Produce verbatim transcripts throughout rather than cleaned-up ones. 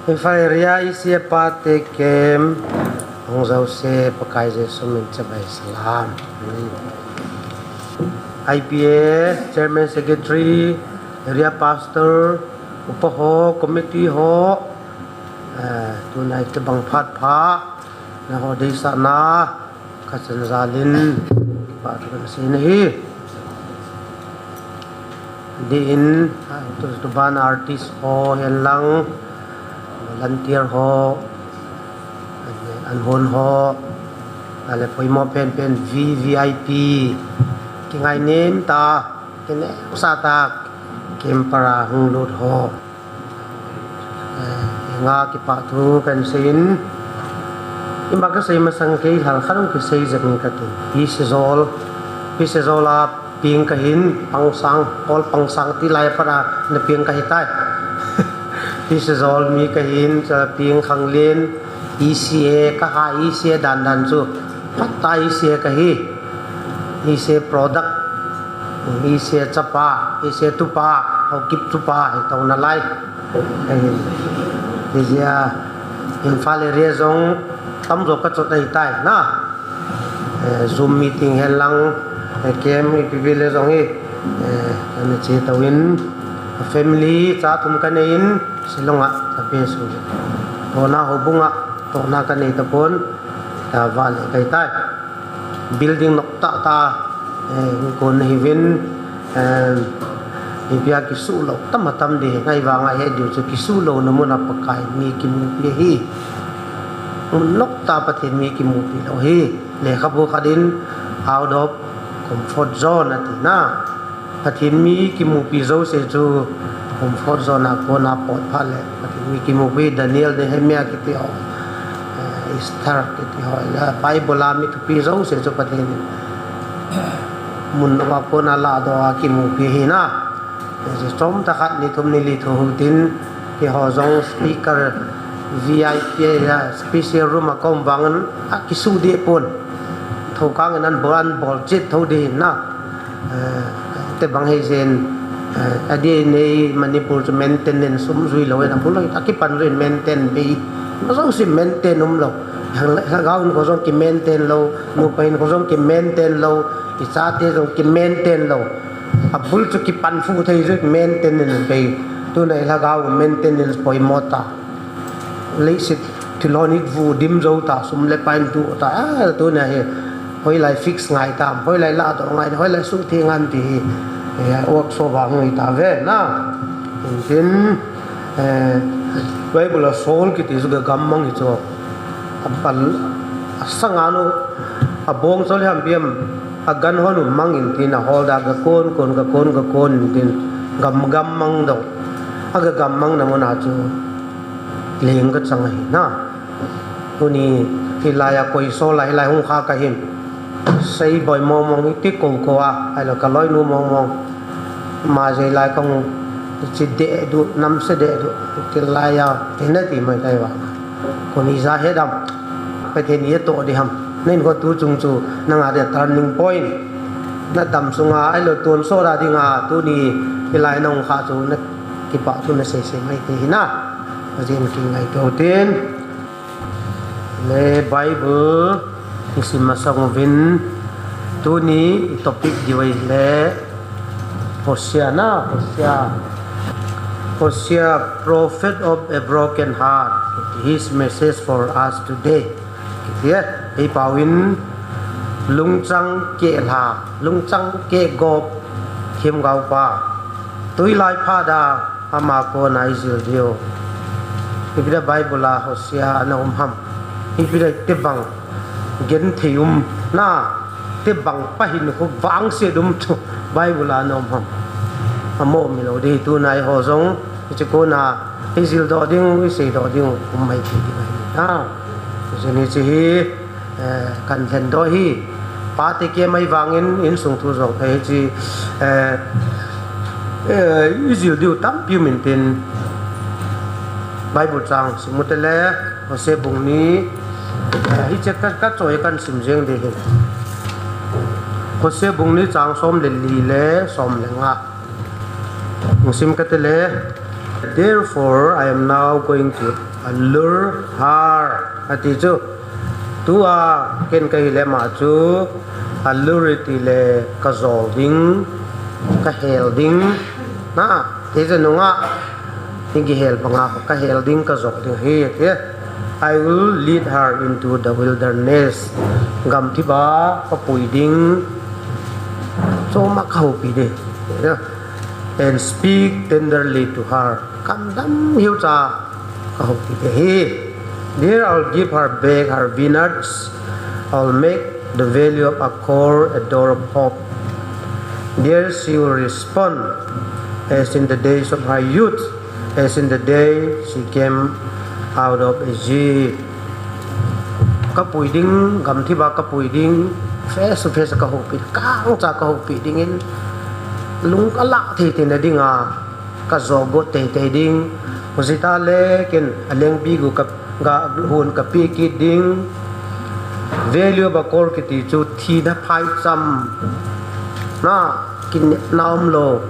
Imphal area E C A pate kem hung jouse Pakai Jesu min chibai salam. I P A Chairman, Secretary, Area Pastor, Upa ho, Committee ho, eh, tunai tebang phat pha, nangho deisahna, kachan jalin, kipathu kahin sei ahi. Din, ah, tu, tuban artist ho, hen lang, volunteer ho, an hon ho, ale poimo pen pen V V I P, kingainem tah, kinemsa tah, camp para hung lut ho. Eh, nga kipathu kahin seiyin, ima kasei masang kei lhal khat hung kisei jeng kati. Pi Sejol, Pi Sejol a peng kahin, Pangsang, Paul Pangsang tilai a pat a na peng kahitai. Pi Sejol mi kahin, cha peng khanglen, E C A kaha, E C A dan dan chu, phatah E C A kahi. E C A product, E C A chapa, E C A tupa, Haokip tupa, hi tona lai. Ahi, hijeh a, Imphal area jong, tamjo kachot ahitai, na. Eh, Zoom meeting hen lang, eh, camp ipi pi le jong hi, eh, kana che touvin, family cha thum kanei in, Shillong a, kape su. Tona houbung a, tona kanei tapon, ta vale kahitai. Building nok tah tah, eh, kon nahiuvin, eh, ipi a kisuh lou tam atam ding, ahivang a he diu chu kisuh louna mun a Pakai mi kimupi ahi. Mun nok tah Pathen mi kimupi lou ahi. Lekhabu khat in out of comfort zone ati na. Pathen mi kimupi jouse chu comfort zone a kona pot phat le Pathen mi kimupi, Daniel, Nehemiah kiti ho, eh, Esther kiti ho, la Bible a mi thupi jouse chu Pathen in mun a kona ladoh a kimupi ahi na. Chom tah khat ni thum ni li thu hung tin, keiho jong speaker V I P a special room a kaum vangin akisuh deh pon. Thokang in an bol, an bol chet tho ding na. Eh, tebang hijeh in, eh, adeh in ei Manipur chu maintenance um jui lou in, abul lou akipan jui in maintain bei. Majouse maintain umlou. Lhagao hinkho jong kimaintain lou, nupa hinkho jong kimaintain lou, ichate jong kimaintain lou. Abul chu kipan fu thei jui, maintenance bei. Tuna ilhagao maintenance poimo tah. Leiset thil hon hi vuh dim jou ta, sum le pai in tuh ta, ah, tuna hi, hoilai fix ngai tam, hoilai ladoh ngai, hoilai suhtheng ngai ti hi, eh, workshop a hung hi tauve na. Tin, eh, Bible a Saul kiti chu ga gammang hi chu, a pal, a sanga nu, a bong chol hiam piam, a gan hon u mang in tin a hol da ga kon, kon, ga kon, ga kon tin, gam, gammang dong, a ga gammang na mun a chu, leng kachang ahi na. Tuni hilai a koi Saul a hilai hung kha kahin. Sei boi mong mong iti kou kou a, ahilou kaloinu mong mong. Ama jeh lai kahung chi deh duh, namse deh duh. Tilai a, tina ti mai tai va. Koni ja he dam. Pathen in atoh ding ham. Nahinkho tu chung chu, nanga dia turning point. Nadam sunga, ahilou tonsot a dinga, tuni hilai nahung kha chu, na kipah thu nasei sei mai te hi na. Ajin kingaito tin. Le Bible isim masang uvin tuni topic diu ahile Hosea na, Hosea. Hosea, prophet of a broken heart. His message for us today. Kiti e, ei pau in lungchang keh lha, lungchang keh gop, themgao pa. Tuilai phat a, ama kona ijil diu. Ipi dia Bible a Hosea ana um ham. Ipi dia tebang genthei um na, tebang pahin khu vangset um chu Bible a ana um ham. Amo um lou ding tuna eiho jong, hiche kona ijil doh ding, isei doh ding, um mai thei ding ahi na. Hiche ni chu hi, eh, kan lhen doh hi, pate kei mai vangin insung thu jong, eh, hiche, eh, eh, ijil diu tampi um in tin, Bible chang sim u te le, Hosea bung ni, eh, hiche ka, kachoi kan sim jeng ding hi. Hosea bung ni chang som le li le som le nga. Hung sim kate le, Therefore, I am now going to allure her. Ati chu. Tua ken kahi le ama chu allure ti le kajol ding, kahel ding. Na, ti chu nunga, ti kihel banga kahel ding, kajol ding hi, ati. I will lead her into the wilderness. Gamthip a kapui ding. Choma kahoupi ding. And speak tenderly to her. Kamdam hiu cha kahoupi ding hi. There I'll give her back her vineyards. I'll make the valley of Achor a door of hope. There she will respond as in the days of her youth, as in the day she came out of Egypt. Kapui ding, gamthip a kapui ding, face to face kahoupi, kangcha kahoupi dingin, lung kalah thei theina dinga, kajo got teitei ding. Hujita le ken alengpi gu ka, ga hun kapeh kit ding. Valley of Achor kiti chu thina phaicham. Na, kinepna umlou.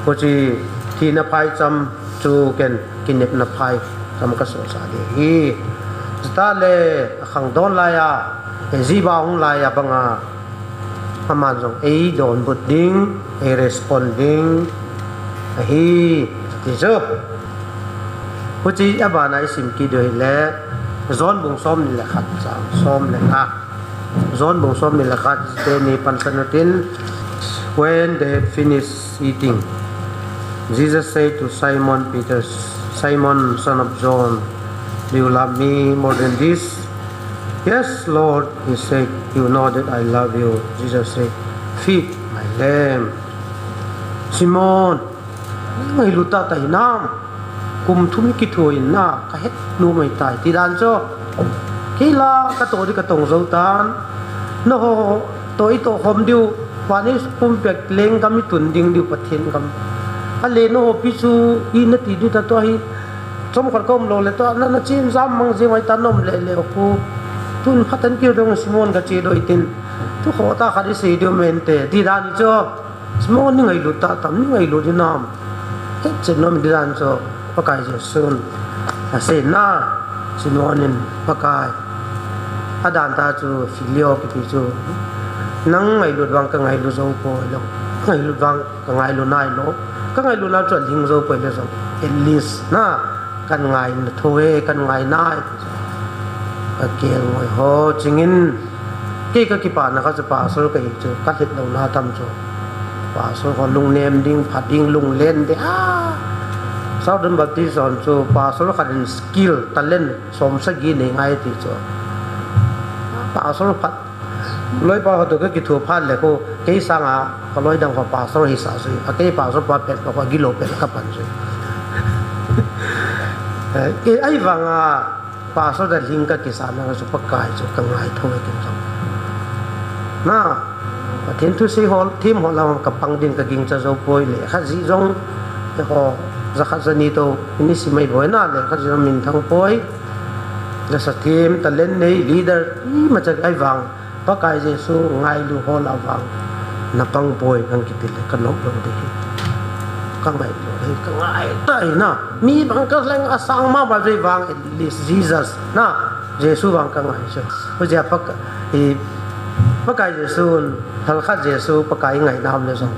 Huchi thina phaicham chu ken kinepna phaicham kasosah ding hi. Chutah le akhangdon laiya, eiji ba hung laiya banga, aman jong eidonbut ding, eirespond ding ahi, ti chu. Huchi abana isim kit diu hile, John bung somni le khat chang som le nga. John bung somni le khat teni pansan utin, when they had finished eating, Jesus said to Simon Peter, Simon, son of John, do you love me more than this? Yes, Lord, he said, you know that I love you. Jesus said, feed my lamb. Simon, ngailut tah tah hinam. Kum thum kithoina kahet nom ahitai, ti dan chu. Kei la katoh di katong jou tan. Nangho toh itoh khom diu, vannoi pumpia lenggam itun ding diu Pathen gam. Ale nangho pi chu ina ti diu ta tua hi. Chomkhat kaum lou le tua, na, nachin jam mang jing ahitai, nom le le khu. Tun phat in kei dong Simon kache doh tin. Thu khoh tah khat isei diu mente, ti dan chu. Simon, nei ngailut tah tam, nei ngailut hinam. Hetchen nom, ti dan chu Pakai Jesun asei na, Simon in Pakai. Adan tah chu phileo kiti chu, nang ngailut vang kangailu jou poi lou. Ngailut vang kangailu nailou. Kangailu nau chu alhing jou poi lou jong, at least na, kangaina thou e, kangai nai. Kakelngoi ho chingin, kei kakipana kha chu pastor kahi chu, kalhit louna tam chu. Pastor ho lungnem ding, pha ding, lunglen ding. Ah! Southern Baptist hon chu pastor khat in skill, talent, som sagi nei ngai ti chu. Pastor phat, loipa ho toh kakitho phat le khu, kei sanga kaloi dang ho pastor hisah jui. Akei pastor pa pet pa khu agilou pet kapan jui. Eh, ahivanga, pastor dalhing kakisahna chu Pakai chu kangai thou e ken jong. Na, Pathen thusei ho, themho lam kapang din kagingcha jou poi, lekha jih jong, eiho, jakhat jani toh, ini simai boina, lekha jih jong minthang poi. Lasa them, talent nei, leader, imacha ahivang, Pakai Jesu ngailu ho lah vang, napang poi nang kiti le kanop lou ding hi. Kangailu hi, kangai tah hi na. Mi bang kaleng asang mama jeh vang, at least Jesus na, Jesu vang kangai chu. Hujeh a Pakai, i, Pakai Jesun, halkhat Jesu, Pakai ngaina um le jong,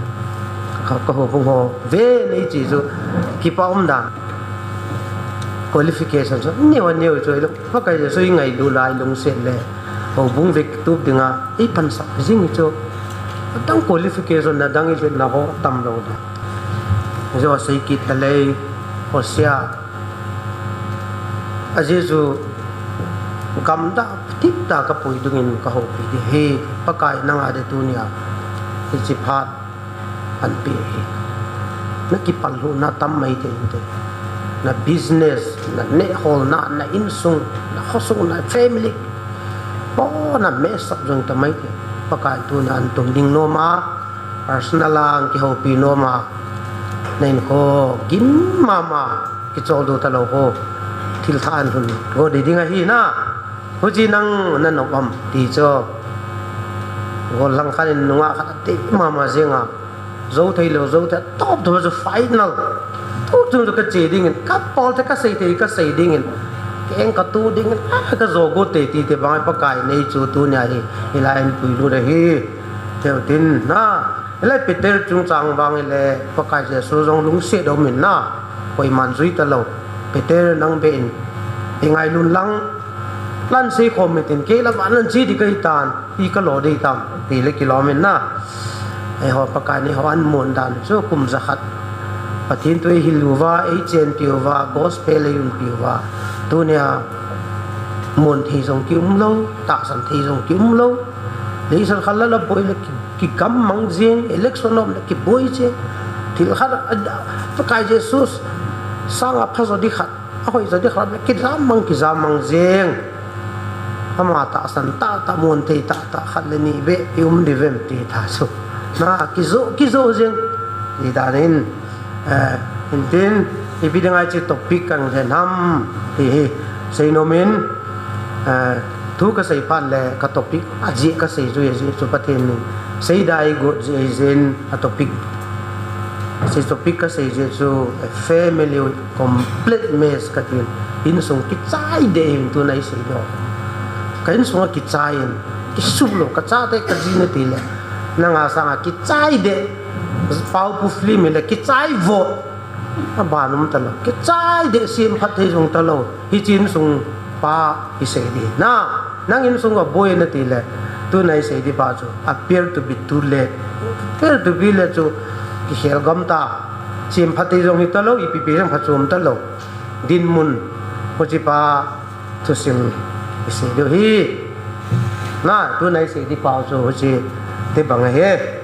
ka, kahung ho, ve nei chi chu, kipa um dan. Qualification chu, neo, neo chu, Pakai Jesu ingailu lai lungset le, houbung vek tup dinga, ipansah jing chu, adang qualification nadang ivetna ho tamlou le. Jo sei kit talei, Hosea, ajeh chu, gamdah thip tah kapui dungin kahoupi ding hi, Pakai nanga ding tunia, hiche phat, panpi hi. Nakipal lhuhna tam mai thei inte. Na business, naneh holna, na insung, nakhosung, na family. Pona mess up jong tam mai thei. Pakai tuna ahin tum ding nom a, personal a ahin kihoupi nom a. Na hinkho gim mama, kicholdo talou ho. Thil thah ahin lhun go ding ding ahi na. Huchi nang nanop am ti chu. Golhang khat in nungah khat ati mama jeng a. Jou thei lou, jou thei, top to chu final. Tuchung chu kache dingin, kapol te kasei te kasei dingin, keng katu dingin, a, kajo got te ti te bang Pakai nei chu tunia hi, hilai in puilut ahi. Teu tin na, hilai Peter chungchang vang hile, Pakai Jesu jong lungset um in na, koiman jui talou. Peter nang be in, i ngailun lang, lan sei khom in tin, kei la van lan chi di kahi tan. I kalo dei tam, ti le kilom in na. Eiho Pakai in eiho amun dan chu kum jakhat. Pathen thu eihil uva, eichenpi uva, gospel eihunpi uva. Tunia mun thei jong kium lou, tahsan thei jong kium lou. Leiset khat la la boi le ki, kigam mang jeng, election um le kiboi jeng. Thil khat a, a, Pakai Jesu sanga phajo di khat, ahoi jo di khat le kijam mang, kijam mang jeng. Ama tahsan tahtah, mun thei tahtah khat le ni be i um diu vem ti tha chu. Na kijo, kijo jeng. Ti dan in, eh, hintin, ipi dinga hiche topic kahin lhen ham ti hi seinom in, eh, thu kasei phat le ka topic ajeh kasei jui, ajeh chu Pathen in seida eigot jeh ahi jeh in a topic, hiche topic kasei jeh chu a family complete mess katin, insung kichai deh hin tuna isei doh. Ka insung a kichai in, kisuh lou, ka chate ka ji nati le, nanga sanga kichai deh, Paopu film le kichai voh. Aban um talou, kichai deh, semphat thei jong talou. Hiche insung pa isei di na, nang insung a boi nati le, tuna isei di pa chu appear to be too late. Appear to be late chu kikhel gam ta. Semphat thei jong hi talou, ipi pi jong phachom talou. Dinmun, huchi pa thusim isei diu hi. Na, tuna isei di pau chu huchi tibang ahi.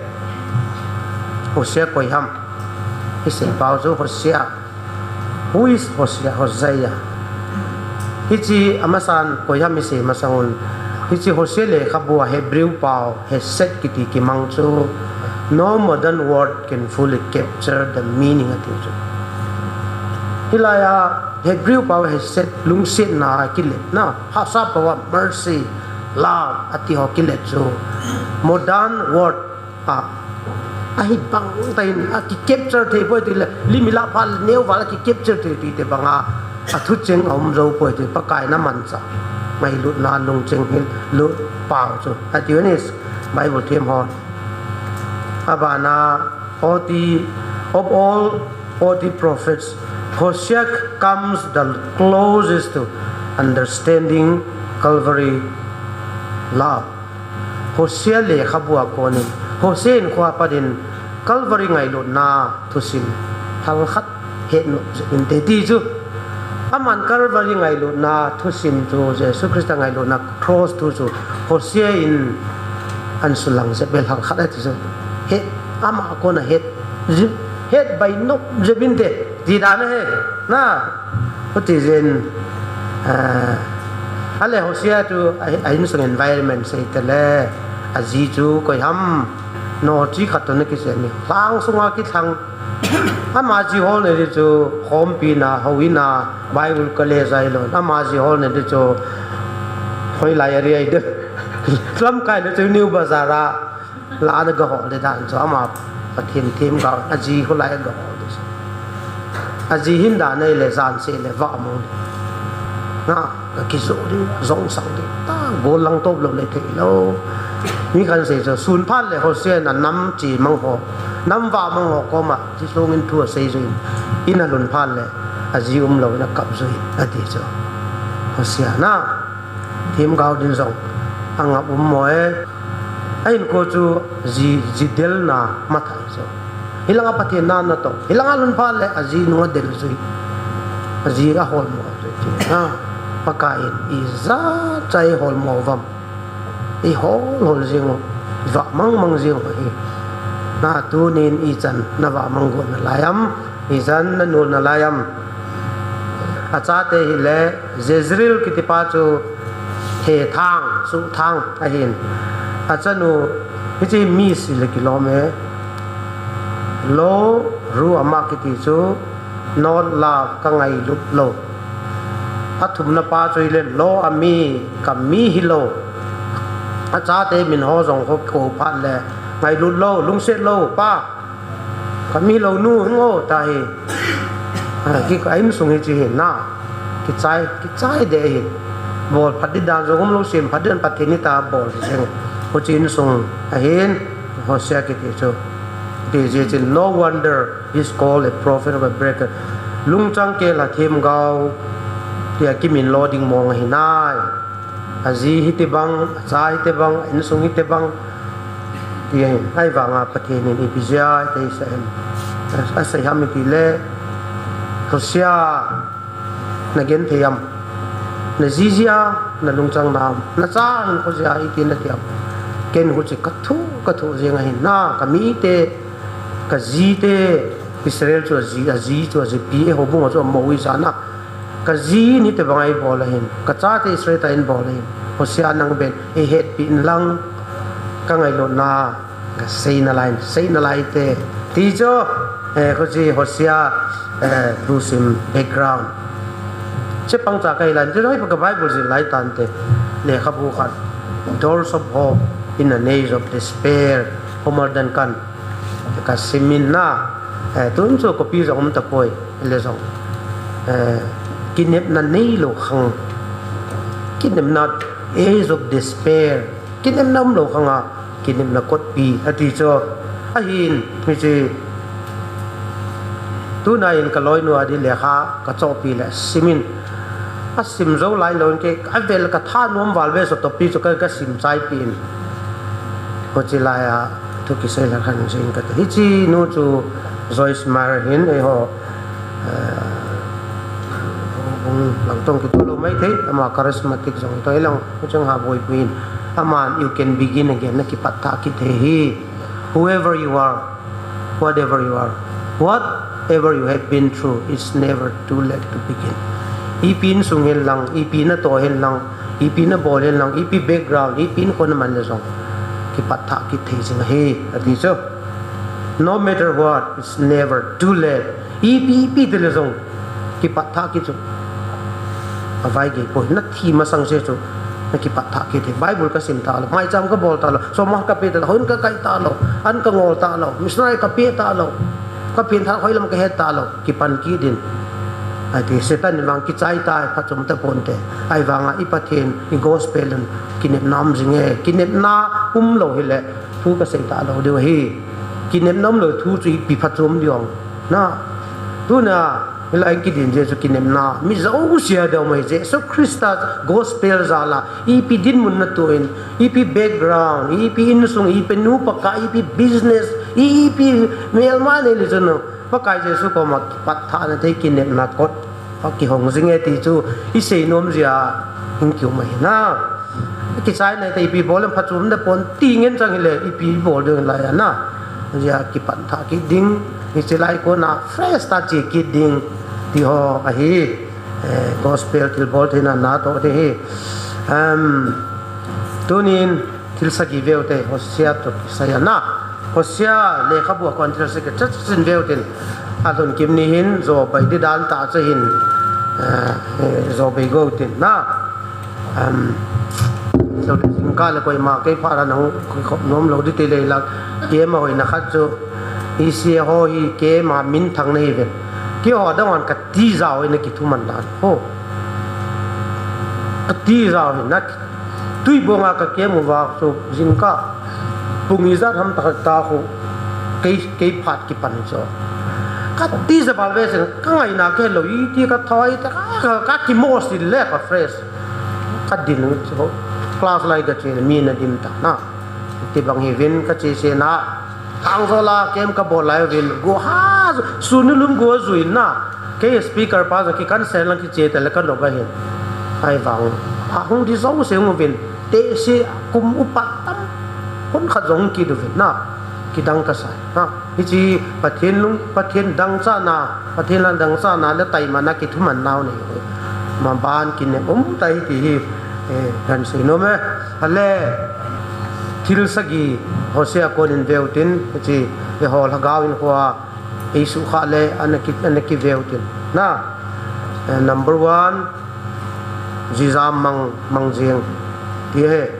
Hosea koi ham? Isei pau chu Hosea. Who is Hosea? Hosea. Hiche amasan koi ham isei masang un, hiche Hosea lekhabu a Hebrew pau hesed kiti kimang chu, no modern word can fully capture the meaning ati chu. Hilai a Hebrew pau hesed, lungsetna a kilet na, Hausa pau a mercy, love ati ho kilet chu modern word a, ahi bang tah in a ki capture thei poi ti le, lim ila pha le neo val a ki capture thei ti te bang a, a thucheng a um jou poi ti, Pakai in amanchah ngailutna lungcheng hi lut pau chu. Ati uve ni Bible them ho. Abana, O T, of all O T prophets, Hosea comes the closest to understanding Calvary love. Hosea lekhabu a konin, Hosea in kho a pat in Calvary ngailutna thusim halkhat het nop jep inte ti chu. Aman Calvary ngailutna thusim chu, Jesu Christa ngailutna cross thu chu Hosea in ahin sulang jep bel halkhat ati chu. He, ama a kona het, het bai nop jep inte ti dan ahi. Na, huti jeh in, ah, ale Hosea chu a, a insung environment sei te le, aji chu koi ham, no chi khat toh na kisei ni. Lhang sunga kilhang, ama ji hol ne di chu, khompi na, houin a, Bible college a hilou. Ama ji hol ne di chu, hoilai a ri ai de. Lamkai na chu New Bazaar a, la na ga hol de dan chu, ama Pathen themgao, aji holai a ga hol de chu. Aji hin dan nei le jan se le vah mang. Na, ka kijo ding, jong sang ding, ta, gol lang top lou le thei lou. Mi khat in asei chu, sun phat le Hosea in anam che mang ho, nam vah mang ho koma, chi sung in thu asei chu in, in alhun phat le, aji um lou in akap ju in, ati chu. Hosea na, themgao din jong, angap um mo e. A hinkho chu ji, ji delna mathai chu. Hilanga Pathen na natong. Hilanga lhun phat le aji nung adel jui. Aji ahol mo jui ti. Ha. Pakai in ijat cha ihol mo uvam. Ihol hol jing u. Vah mang mang jing u ahi. Na tunin ichan na vah mang got nalai am. Ichan na nol nalai am. Achate hi le Jezreel kiti pa chu thethang, suhthang ahin. Achanu, hiche mi si le kilom e. Lo Ruhamah kiti chu, not love, ka ngailut lou. Athumna pa chu hile Lo Ami, ka mi hilou. Achate min ho jong ho ko phat le, ngailut lou, lungset lou, pa. Ka mi lou nu, ngo ta hi. Ki, a insung hi chi hin na. Kichai, kichai de hin. Bol phat di dan jong umlou, sem phat di dan Pathen ni ta bol jeng. Huchi insung ahin, Hosea kiti chu. Ti jeh chun, no wonder he's called a prophet of a breaker. Lungchang kel a themgao, tia kimin lo ding mong ahi nai. Aji hiti bang, acha hiti bang, insung hiti bang. Ti ahin, ahivanga Pathen in ipi jeh a, iti sa em. Asei ham iti le, Hosea, na genthei am. Na ji jeh a, na lungchang nam. Na cha hin kho jeh a, iti nati am. Ken huchi ka thu, ka thu jeng ahin na, ka mite, ka jite, Israel chu aji, aji chu aji pi, e houbung a chu amo ui sa na. Ka ji ni te bang a eibol ahin. Ka chate Israel ta eibol ahin. Hosea nang ben, eihetpi in lang. Ka ngailutna, ka seina lai, seina lai te. Ti chu, eh, kho ji Hosea, eh, thusim background. Chepang cha ka hi lai, ti chu hoi pa ka Bible jil lai tante. Lekhabu khat. Doors of Hope in an Age of Despair. Homer Duncan. Ka simin na, eh, tun chu copy jong um tapoi, le jong. Eh, kinepna neilou khang. Kinepna age of despair. Kinepna umlou khang a, kinepna kotpi, ati chu. Ahin, mi chi. Tuna in ka loinu a di lekha, ka chohpi le, simin. Asim jou lai lou in ke, avel ka thanom val ve so topi chu ka, ka sim chaipi in. Huchi lai a, thu kisei la khan jing ka te. Hichi nu chu Joyce Meyer hin, eiho, eh, hung langtong kitoh lou mai thei, ama charismatic jong toh lang, huchang ha boipui in. Aman, you can begin again, na kipat thah kit thei hi. Whoever you are, whatever you are, whatever you have been through, it's never too late to begin. Ipi insung hen lang, ipi natoh hen lang, ipi nabol hen lang, ipi background, ipi inkhon naman le jong. Kipat thah kit thei jing ahi, ati chu. No matter what, it's never too late. Ipi, ipi ti le jong. Kipat thah kit chu. Avai gei poi. Na thi masang se chu. Na kipat thah kit thei. Bible ka sim talou. Maicham ka bol talou. Somhar ka pe talou. Hon ka kai talou. An ka ngol talou. Missionary ka pe talou. Ka pengthah hoi lam ka he talou. Kipan kit in. Ati Satan in vang kichai tai, phatchom ta ponte. Ahivanga i Pathen, i gospel in. Kinepna um jing e. Kinepna umlou hile. Thu ka sei talou diu ahi. Kinepna umlou thu chu ipi phatchom diu ham. Na. Tuna. Hilai kidin Jesu kinepna, mi jouse a deu mai Jesu Christa gospel jal a, ipi dinmun natoh in, ipi background, ipi insung, ipi nu pakai, ipi business, ipi melma nei le chun, Pakai Jesu koma kipat thah na thei kinepna kot, pa kihong jing e ti chu, i seinom jia, hung kium ahi na. Kichai nai te ipi bol em phatchom da pon ti ngen chang hile, ipi bol ding lai a na. Jia kipan thah kit ding, hiche lai kona fresh tah che kit ding, ti ho ahi, eh, gospel thilbol theina natoh te hi. Em, tunin thil sagi veu te, Hosea toh kisai a na. Hosea lekhabu a kon thil sagi chachin veu tin. Alhun kim ni hin, Jobei di dan tah chu hin, eh, eh, Jobei go tin na. Um, so le jingkah le koima kei phat a nahung kikhop nom lou di ti le lang, keima hoina khat chu, hiche ho hi keima minthang nahi uvin. Keiho dang hon ka tijat u ahi na kithuman dan. Ho. Ka tijat u ahi na ki-, tui bong a ka kem uva chu jingkah pung ijat ham tah tah khu kei, kei phat kipan chu. Ka tijat val ve sen ka ngaina kei lou iti ka thoi ta ka, ka, ka kimosil le ka fresh. Ka din chu, class lai ka che mi na dim ta na. Ti bang hi vin ka che se na. Thang zo la kem ka bol lai vin. Go ha, sunu lum go zui na. Kei speaker pa zo ki kan sen lang ki che ta le ka lo ba hin. Ahivang. A hung di zo se hung vin. Te se kum upat tam. Hun khat jong ki du vin na. Kidang ka sai. Na. Hiche Pathen lung, Pathen dangchahna, Pathen lal dangchahna le taimana kithuman nau nei. Maban kinep um tai ti hi, eh, kan seinom e. Ale, thil sagi, Hosea konin veu tin, hiche, eiho lhagao in hua, eisukha le, ana ki, ana kiveu tin. Na, eh, number one, jijam mang, mang jing. Ti he.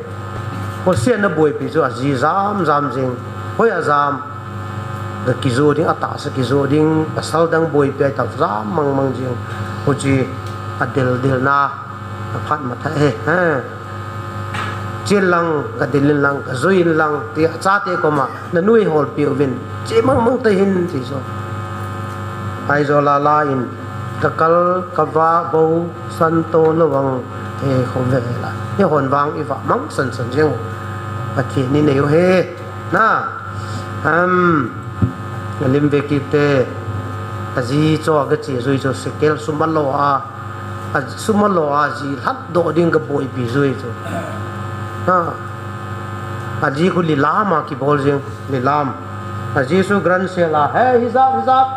Hosea na boipi chu ajijam, jam jing. Hoi ajam. Ga kijo ding, atahsa kijo ding, pasal dang boipi a itah jam mangmang jing. Huchi adel del na, aphat matha e, ha. Chil lang, gadel in lang, gajui in lang, tia chate koma, nanui holpi uvin, chi mangmang tahin, chi jo. Aijo lala in, kakal, kava, bo, santo, lovang, he, khom ve la. He hon vang, iva, mang, san, san, jing. Pathen in eiho he. Na, um, alim vekite, aji cho, gache jui cho, sekel sum alo a, asum alo a, ji lhat doh ding gaboipi jui cho. Na, aji khu lilam a kibol jing, lilam. Aji su gran sela, he, hijat, hijat,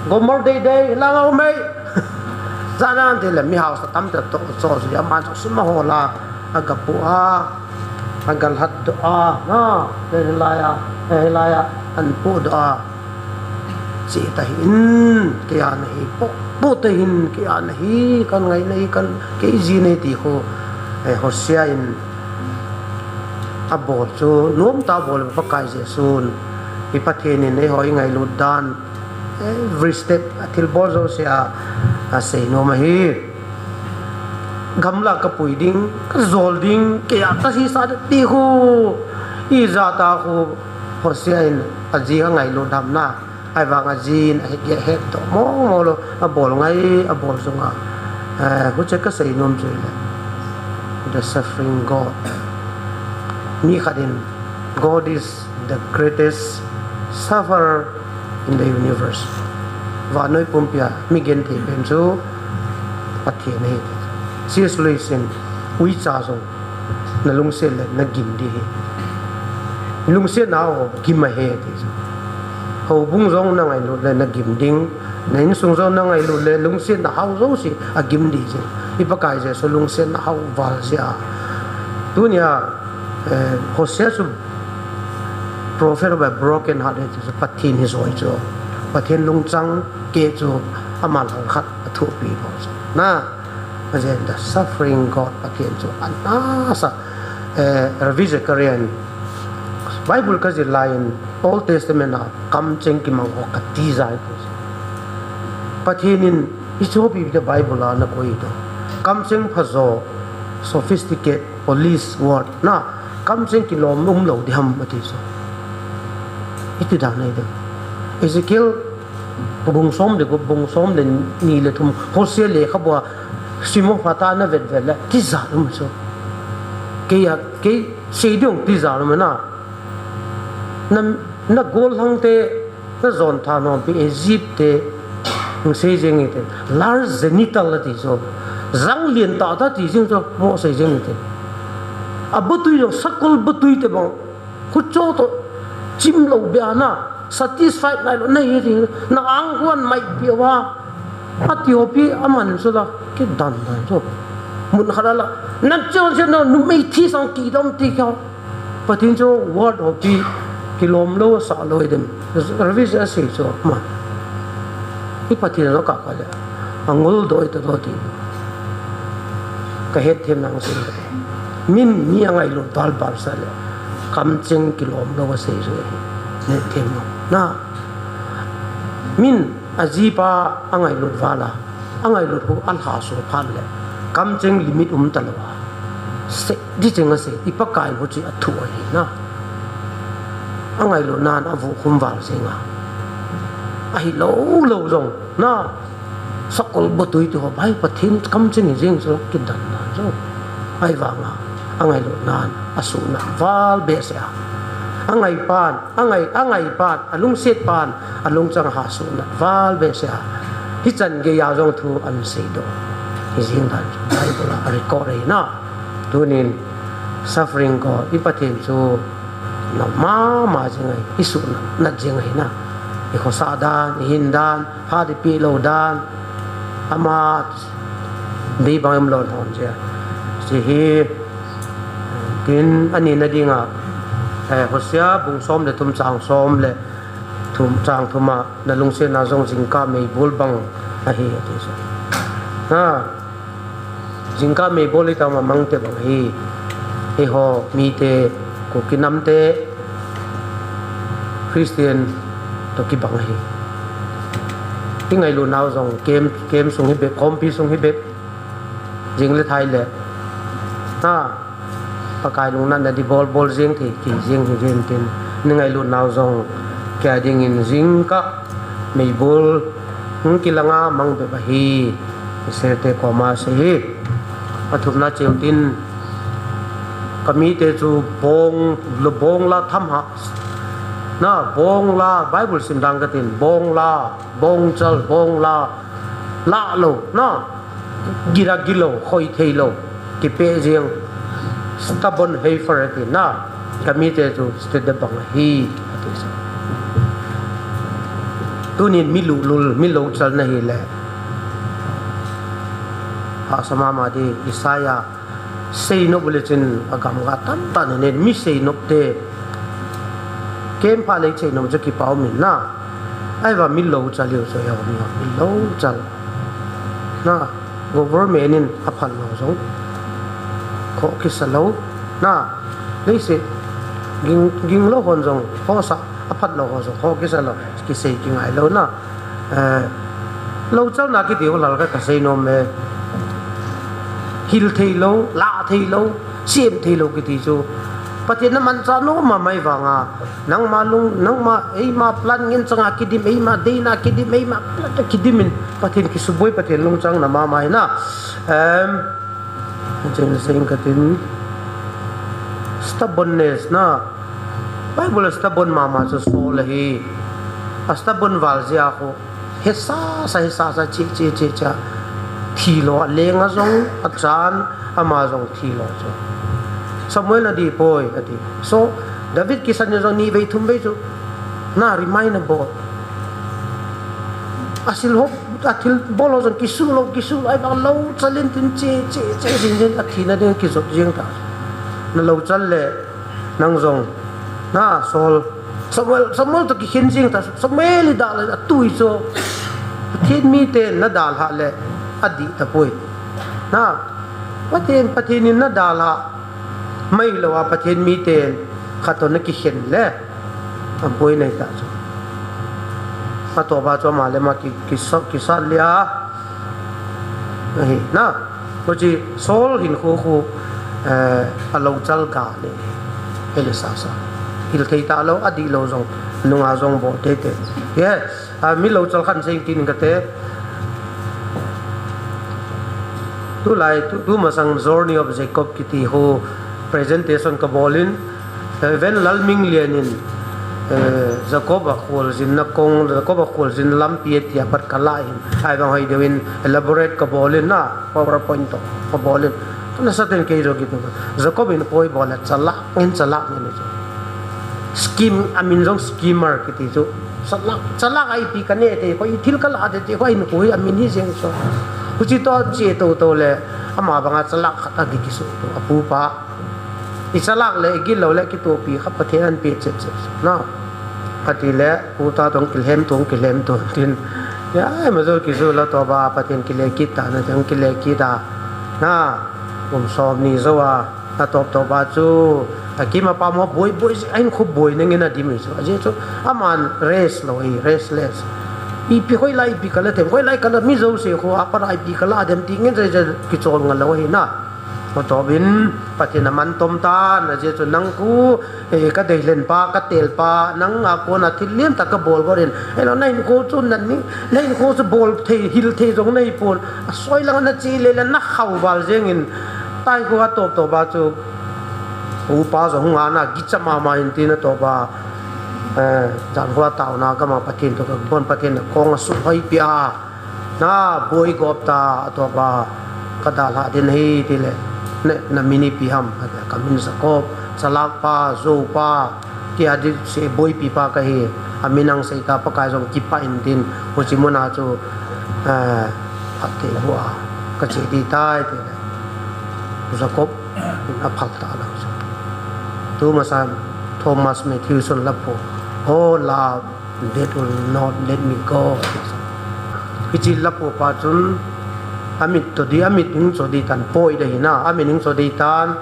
gomor dei dei, hilang a umei. Jana an te le, mi hausa tam te to, cho jui, ama cho sum ahol a, agapu a, agalhat doh a, na, hilai a, hilai a, anpu doh a. Chi tahin, kei a nahi, po, po tahin, kei a nahi, kan ngai nahi, kan, kei ji nahi ti khu, eh, Hosea in, abol chu, nom ta bol Pakai Jesun, i Pathen in eiho ingailut dan, every step, athil bol jouse a, asei nom ahi. Gamla kapui ding, kajol ding, kei a kasisa ding ti khu, ijat a khu, Hosea in aji angailut ham na, ahivang aji in ahet, ahet doh mong mong lou, abol ngai, abol jong a, eh, huche kasei nom chu le, the suffering God. Mi khat in, God is the greatest sufferer in the universe. Vannoi pumpi a mi genthei pen chu Pathen ahi. C S Lewis in, uicha jong nalungset le nagim ding ahi. Lungsetna ho gim ahi ti chu. Houbung jong nangailut le nagim ding. Na insung jong nangailut le lungsetna hao jouse agim ding jing. I Pakai Jesu lungsetna hao val jeh a. Tunia, eh, Hosea chu prophet of a broken heart, eh, chu Pathen hi joi chu. Pathen lungchang keh chu ama langkhat athohpi bou chu. Na, ajeh chu the suffering God Pathen chu anasa, eh, Ravi Zacharias in Bible kajil lai in Old Testament a kamcheng kimang ho katijat e ti chu. Pathen in hiche hopi te Bible a nakoi to. Kamcheng phajo, sophisticate, polish word, na, kamcheng kilom umlou ding ham ati chu. Iti dan ahi ding. Ezekiel bung som le gup, bung som le ni le thum, Hosea lekhabu a, sim u phat a navet vet le, tijat um chu. Kei a, kei sei ding tijat um na. Na, nagollhang te, najon thanom pi Egypt te, hung sei jeng ite. Large genital ati chu. Jang lien tah tah ti jeng chu, mo sei jeng ite. Abatui jong, sakol batui te bang. Khucho to, chim lou bia na, satisfied nailou, nahi ti, na anghuan mai pi uva. Ati hopi aman chu la, kidan dan chu. Mun khat a la, na chon se no, numei thi sang kidam ti kya. Pathen chu word hopi, kilom lou, sa lou dem. Ravi Zacharias asei chu, ma. I Pathen lo ka ka le. Angol doi to do ti. Kahet them nang sei. Min mi angailut val val sa le. Kamcheng kilom lou asei chu ahi. Hethem nang. Na. Min ajipa angailut val a. Angailut hu alha so phat le. Kamcheng limit um talou a. Se, di cheng asei. I Pakai hu chu athu ahi na. Angailut nan avu khum val jeng a. Ahilou lou jong. Na. Sakol batui ti ho, bai Pathen kamcheng hi jeng chu kidan nan chu. Ahivang a, angailut nan, asuhnat val behseh a. Angaipan, angai, angaipan, alungsetpan, alungchang a asuhnat val behseh a. Hichan geiya jong thu asei doh. Hi jeng dan chu, Bible a record ahi na. Tunin, suffering God, i Pathen chu, na mama jeng ahi, isuhnat, nat jeng ahi na. I khosa dan, i hin dan, phat ipeh lou dan, ama dei bang umlou hon jeh. Hiche hi, tin ani na dinga, eh, Hosea bung som le thum chang som le thum chang thum a, nalungsetna jong jingkah meibol bang ahi ati chu. Ha, jingkah meibol hi tama mang te bang hi. Eiho mite, Kuki nam te, Christian toh kibang ahi. Ingailut nau jong camp, camp sung hi bep, khompi sung hi bep, jing le thai le. Ha, Pakai lungnatna di bol bol jing thei, kei jing hi jing tin. Ingailut nau jong, kei a dingin jingkah, meibol, hung kilanga mang bep ahi. Sir te koma sei hi. Athumna cheu tin, ka mite chu bong, bong la tham ha. Na, bong la, Bible sim dang ka tin, bong la, bong chal, bong la, la lo, na, gira gilo, khoi thei lo, kipe jeng, stubborn heifer ati na, ka mite chu state da bang hi, ati sa. Tunin mi lu lul, mi lo chal na hi le. Ha sama ma di, Isaiah, Seinop le chin agam ga tam tan ne mi seinop te. Kem pha le seinop je ki pau min na. Ai va mi lo cha liu so ya mi mi lo cha. Na government in a phan lo jong. Kho ki sa lo. Na. Nei se ging ging lo hon jong. Kho sa a phan lo ho jong. Kho ki sa lo. Ki sei ki ngai lo na. Eh, lo chalna kiti ho lal ka ka sei nom e. Hil thei lo, la thei lo, siam thei lo kiti chu. Pathen na man cha nom ma mai vanga. Nangma lung, nangma eima plan ngin changa kidim, eima deina kidim, eima plan kidim in. Pathen kisuboi, Pathen lungchang na ma mai na. Em, Jing jing ka tin, stubbornness na. Bible stubborn mama chu Saul ahi. A stubborn val jia khu. He sa sa, he sa sa, chi chi chi cha. Thi lo a lenga jong, a chan, ama jong thi lo chu. Samuel a di poi, ati. So, David kisan jong ni vei thum vei chu. Na remind a bo. A sil hop, a thil bol ho jong kisu lo, kisu lo, ai bang lo, chalin tin che, che, che, jing jing, a thina ding kijot jing ta. Na lo chal le, nang jong, na Saul, Samuel, Samuel to kikhen jing ta, Samuel i da le, a tui cho. Pathen mi te na dal ha le, a di ta poi. Na, Pathen, Pathen in na dal ha, mai lo a Pathen mi te, khat to na kikhen le. A boi nei ta chu. A to ba chu ama le ama ki, ki sa, ki sa lia. Ahi, na. Ko chi Saul hin khu khu, eh, a lo chal ga le. He le sa sa. Hil thei ta lo, a di lo jong. Nunga jong bo te te. Yes. A mi lo chal khan seng tin ka te. Tu lai, tu, tu masang Journey of Jacob kiti ho presentation ka bolin. Eh, ven Lalminglian in, eh, Jacob a khualzinna kong, Jacob a khualzin lampi a tia pat ka la in, ai bang hoi deuin elaborate ka bolin na, PowerPoint to ka bolin. Tuna sa ten kei jo kitu. Jacob in poi bol a chalak, in chalak ni chu. Scheme, a min jong schemer kiti chu. Chalak, chalak ai pi ka ne te, ko i thil ka la te te, ko in ko a min hi jeng so. Huchi to che to to le, ama banga chalak khat a gi kisu to, a pu pa. I chalak le, i gil lo le, kitopi kha Pathen an pe chep chep. Na. Kati le, pu ta tong kilhem tong, kilhem tong tin. Ya, ai ma zo kizo la to ba, Pathen kile kit ta, na tong kile kit ta. Na, kum som ni zo a, na top top ba chu. A kim a pa mo boi, boi, ain khu boi nang ina di mi chu. A je chu, aman rest lo, i restless. I pi khoi lai, i pi kala tem, khoi lai kala mi zo se khu, a pa lai pi kala dem ti ngin zai zai kichol nga lo hi na. Ko to bin, Pathen a man tom ta, na je chu nang khu, eh, ka dei len pa, ka tel pa, nang a kona thil lian ta ka bol go rin. Elo na in khu chu nan ni, na in khu chu bol thei, hil thei jong nei pon. A soi lang na chi le le na khau bal jeng in. Tai khu a top top ba chu. U pa jong nga na gi cha ma ma in ti na top ba. Eh, jan khu a tau na ka ma Pathen to ka bon Pathen na kong a su hoi pi a. Na boi gop ta, a to ba, ka dalha din hi ti le, ne, na min ipi ham, ka min Jacob, chalak pa, zo pa, ti a di se boi pi pa ka hi, a min ang sei ta Pakai jong kipa in din, huchi mun a chu, eh, phat te bua, ka che di tai ti le, Jacob, a phal ta lo. Tu masa Thomas Matthewson la po, oh love, That will not let me go. Hichi lapu pa chun, amit to di, amit hing cho di tan poi de hina, amit hing cho di tan.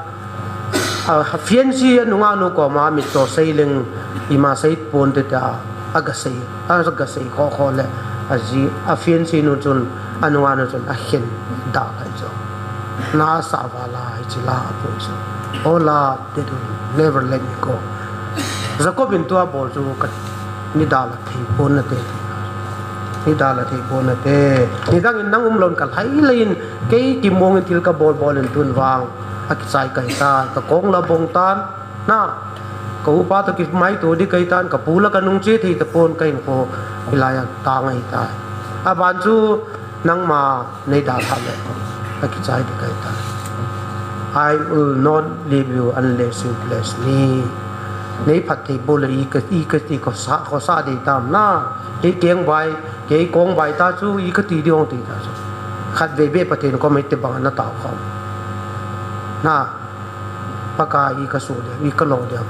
A fianchy nunga nu koma amit to sei leng ima sei pon te ta. Agasei, agasei kho kho le, aji, afianchin nu chun, anungah nu chun, akhen dalha chu. Nasa vala, hiche la apui chu. Oh love, they will never let me go. Jacob in tua bol chu, ka, nei dalha thei pon nate. Nei dalha thei pon nate. Nidang in nang umlou in kalhai lei in, kei kimong in thil kabol bol in tun vang. Akichai kahitai, kakong la bong tan. Na, ka upa toh kimaito ding kahitan, kapu la kanung che thei tapon kahinkho, hilai a tang ahitai. Aban chu nangma nei dalha le, kakichai ding kahitai. I will not leave you unless you bless me. Nei phatthei bol le i ka, i kati khosa, khosa ding tam na. Kei keng bai, kei kong bai ta chu i kati ding hung ti ta chu. Khatvei beh Pathen koma itobang a natao khom. Na, Pakai i kaso diam, i kalo diam.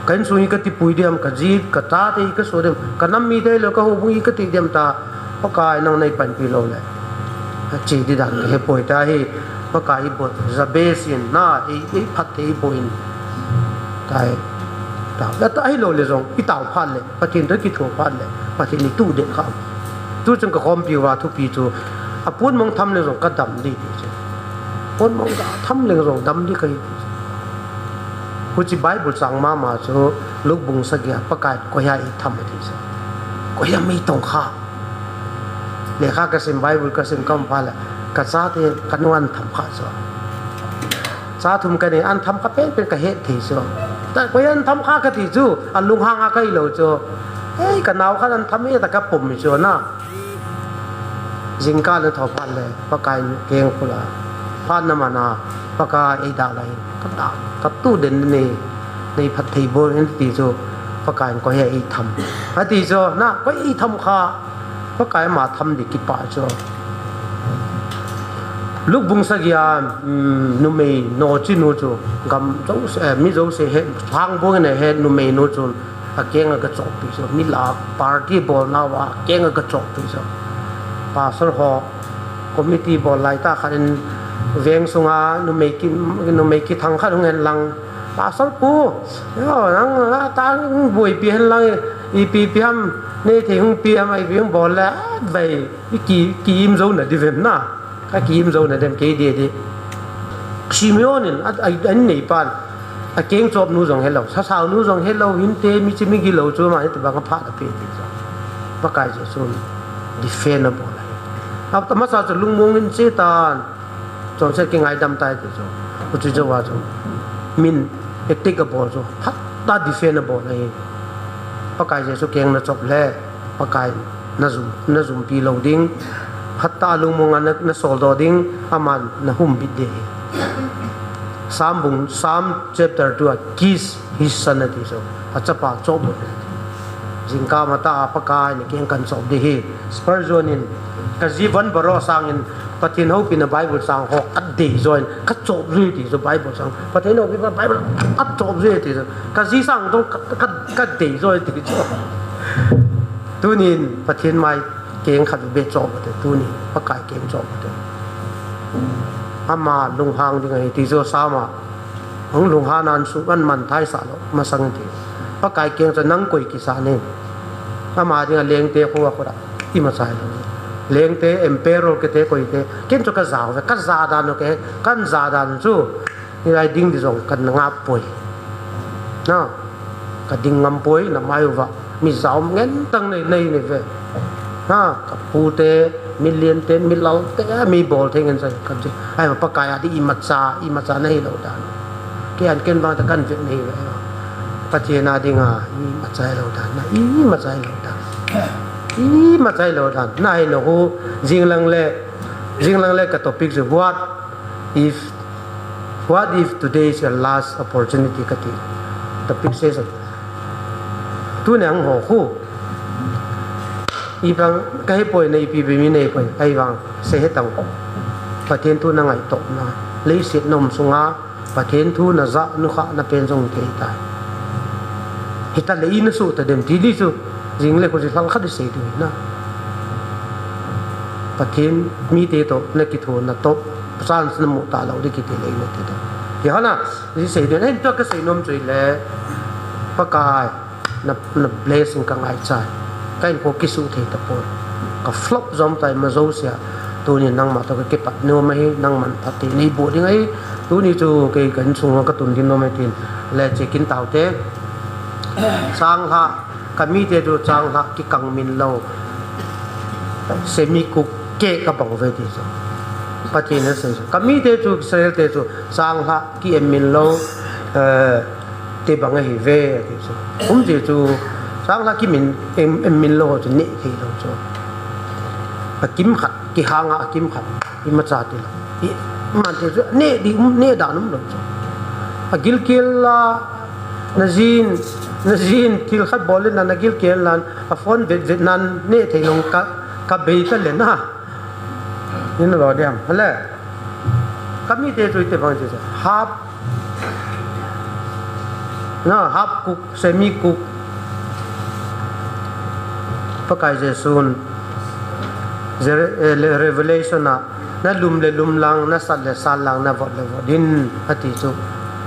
Ka insung i katipui diam, kaji, kachate i kaso diam. Kanam mite lou, kahoubung i kati diam ta. Pakai nang nei panpi lou le. Ache ding dan kahe poi ta hi. Pakai i bol, Jabez in, na, i, i phatthei bol in. Tai. Ta, ta ahilou le jong, i tao phat le. Pathen toh kitho phat le, Pathen in ituh den kha. Tuchung kakhompi uva thupi chu, apon mong tham le jong kadam ding ti chu. Pon mong katham le jong dam ding kahi ti chu. Huche Bible chang mama chu, Luke bung sagi a Pakai in koiham eitham ati chu. Koiham eitong kha. Lekha kasim, Bible kasim kaum phat le, kachate kanung an tham kha chu. Cha thum kanei, an tham kha penpen kahet thei chu. Ta, koi an tham kha kati chu, alunghang a kahi lou chu. Ei, kanao khat an tham e ta kapum chu na. Jingkah le thophat le, Pakai in keng khu la. Phat na mana, Pakai ei dalha in, kata, katuh den nei, nei phatthei bol in ti chu, Pakai in koiham eitham. Ati chu, na, koi eitham kha, Pakai ama tham ding kipah chu. Luke bung sagi a, um, numei nochinu chu, gam jouse, eh, mi jouse he, thang bung in he numei nu chu, akeng a gachoppi chu, mi la party bolna uva, akeng a gachoppi chu. Pastor ho, committee bol lai tah khat in veng sunga numei ki, numei kithang khat hung hen lang. Pastor pu, yo, nang, a, ta, boipi hen lang, ipi, ipi ham, nei thei hung pi ham, ipi hung bol le, a, vei, i ki, ki im jou na ding vem na. Ka ki im jou na dem kei ding ding. Simeon in, a, a, an neipan, akeng chop nu jong helou, sasao nu jong helou, hinte, michi migilou chu, ama hitobang a phat apeh ti chu. Pakai Jesu in, defend abol ahi. A, amasa chu lungmong in che tan, Chonset kingaidam tai ti chu. Huche jouva chu. Min attack abol chu. Phatah a defend abol ahi. Pakai Jesu keng nachop le. Pakai najum, najumpi lou ding. Phatah a lungmong a na, nasoldoh ding. Aman nahumbit ding ahi. Psalm bung, Psalm chapter two a kiss his son ati chu. Achapa chop bol. Jingkah matah a Pakai in keng kan chop ding ahi. Spurgeon in, kaji von baro sangin, Pathen houpina Bible chang ho kadei joi, kachop jui ti chu Bible chang. Pathen houpina Bible kachop jui ti chu. Kaji sang jong ka, ka, kadei joi ti chu. Tunin Pathen mai keng khat beh chop ute, tunin Pakai keng chop ute. Ama lunghang ding ahi ti chu Psalm a. Hung lunghang nan su an man thai sa lou, masang ti. Pakai keng chu nang koi kisa ne. Ama dinga lengte khu a khu da. Imacha hilou. Lengte, emperor kite koite. Ken chu kaja uve, kaja dan u ke, kaja dan chu. Hilai ding ding jong kangap poi. Na, kading ngam poi, namai uva. Mi jaum ngen tang nei, nei, nei ve. Ha, kapute, mi liente, mi lalte, mi bol thei ngen sa, kaji. Ai, Pakai a ding imacha, imacha nahi lou dan. Kei an ken bang ta kan ve nei ve. Pathen a dinga, imacha lou dan, na, imacha lou dan. Imacha lou dan. Nahi lou hu, jinglang le, jinglang le ka topic chu what if What if today is your last opportunity kati. Topic session. Tuni a hung ho khu. Ibang kahe poi na ipi bemi nei poi. Ahivang sei he tang. Pathen thu nangaito na. Leiset nom sunga. Pathen thu naja nukha na pen jong kei tai. Hita le i nasu ta dem ti di chu. Jing le khu ji lhal khat di sei di na. Pathen mite toh, nakitho na toh, chance namu talou di kiti le na ti da. Hi hana, ji sei di na, hin tua kasei nom chu le, Pakai, na, na blessing ka ngaicha. Ka in ko kisu thei tapoi. Ka flop jom tai ma josia. Tuni nangma to ka kipat nom ahi, nangman phat thei nei boh ding ahi. Tuni chu kei ka insung ka tun ding nom ahi tin. Le che kin taute. Changlhah, ka mite chu changlhah kikang min lou. Semi cook cake ka bang uve ti chu. Pathen in asei chu. Ka mite chu, Israel te chu changlhah ki em min lou. Eh, Tibang ahi ve, ati chu. Umchi chu, changlhah kimin, em, em min lou chu, neh thei lou chu. Akim khat, kihang a akim khat, imacha ti lou. Iman thei chu, neh di, um, neh dan um lou chu. Agilkel a, najin, najin, thil khat bol le nan, agilkel nan, a phone vet vet nan, neh thei lou ka, ka bei ta le na. Ina lo diam, hale. Ka mite chu itibang chu, half, na, half cook, semi cook. Pakai Jesu'n, Jere-, eh, le-, Revelation a, na lum le lum lang, na sat le sat lang, na vot le vot in, ati chu.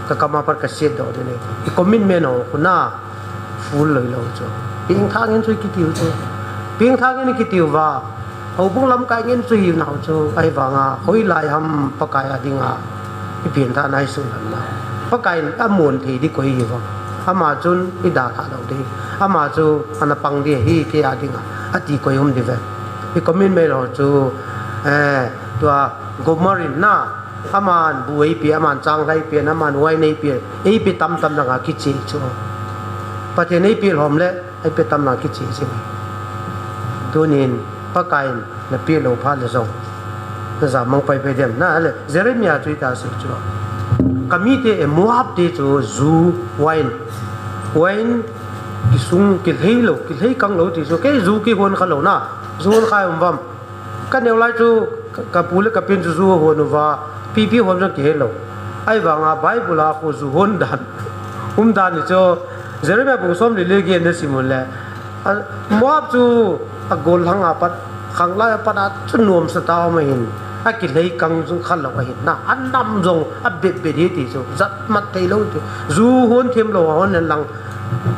Ka kam a pat ka siat doh ding ahi. I commitment ho khu na, full loi lou chu. Pengthah ngen chu kitiu chu. Pengthah ngen kitiu va. Houbung lamkai ngen chu hi nau chu. Ahivanga, hoilai ham Pakai a dinga. I pengthah nai su lam na. Pakai in amun thei di koi hi va. Ama chun i dalha lou di. Ama chu ana pang di hi kei a dinga. Ati koi um di ve. I commitment ho chu, eh, tua Gomer in na. Aman bu eipeh, aman changlhah eipeh, aman wine eipeh, eipeh tamtam langa kicheh chu. Pathen eipeh lhom le, eipeh tam langa kicheh chu. Tunin, Pakai in napeh lou phat le jong. Na jamang pai pai dem, na le, Jeremiah chu ita sei chu. Ka mite e Moab te chu ju wine. Wine kisung kilhei lou, kilhei kang lou ti chu. Kei ju kihon kha lou na, ju hon kha um vam. Ka neo lai chu, ka, ka pu le ka pen chu ju hon uva, pipi hon jong kihe lou. Ahivanga Bible a khu ju hon dan. Um dan ni chu, Jeremiah bung som li le get na sim un le. A, Moab chu a gollhang a pat, khanglai a pat a chu nuamsa tah um ahin. A kilhei kang jong kha lou ahin na. A nam jong a bet bet hi ti chu. Jat mat thei lou ti. Ju hon them lou hon hen lang.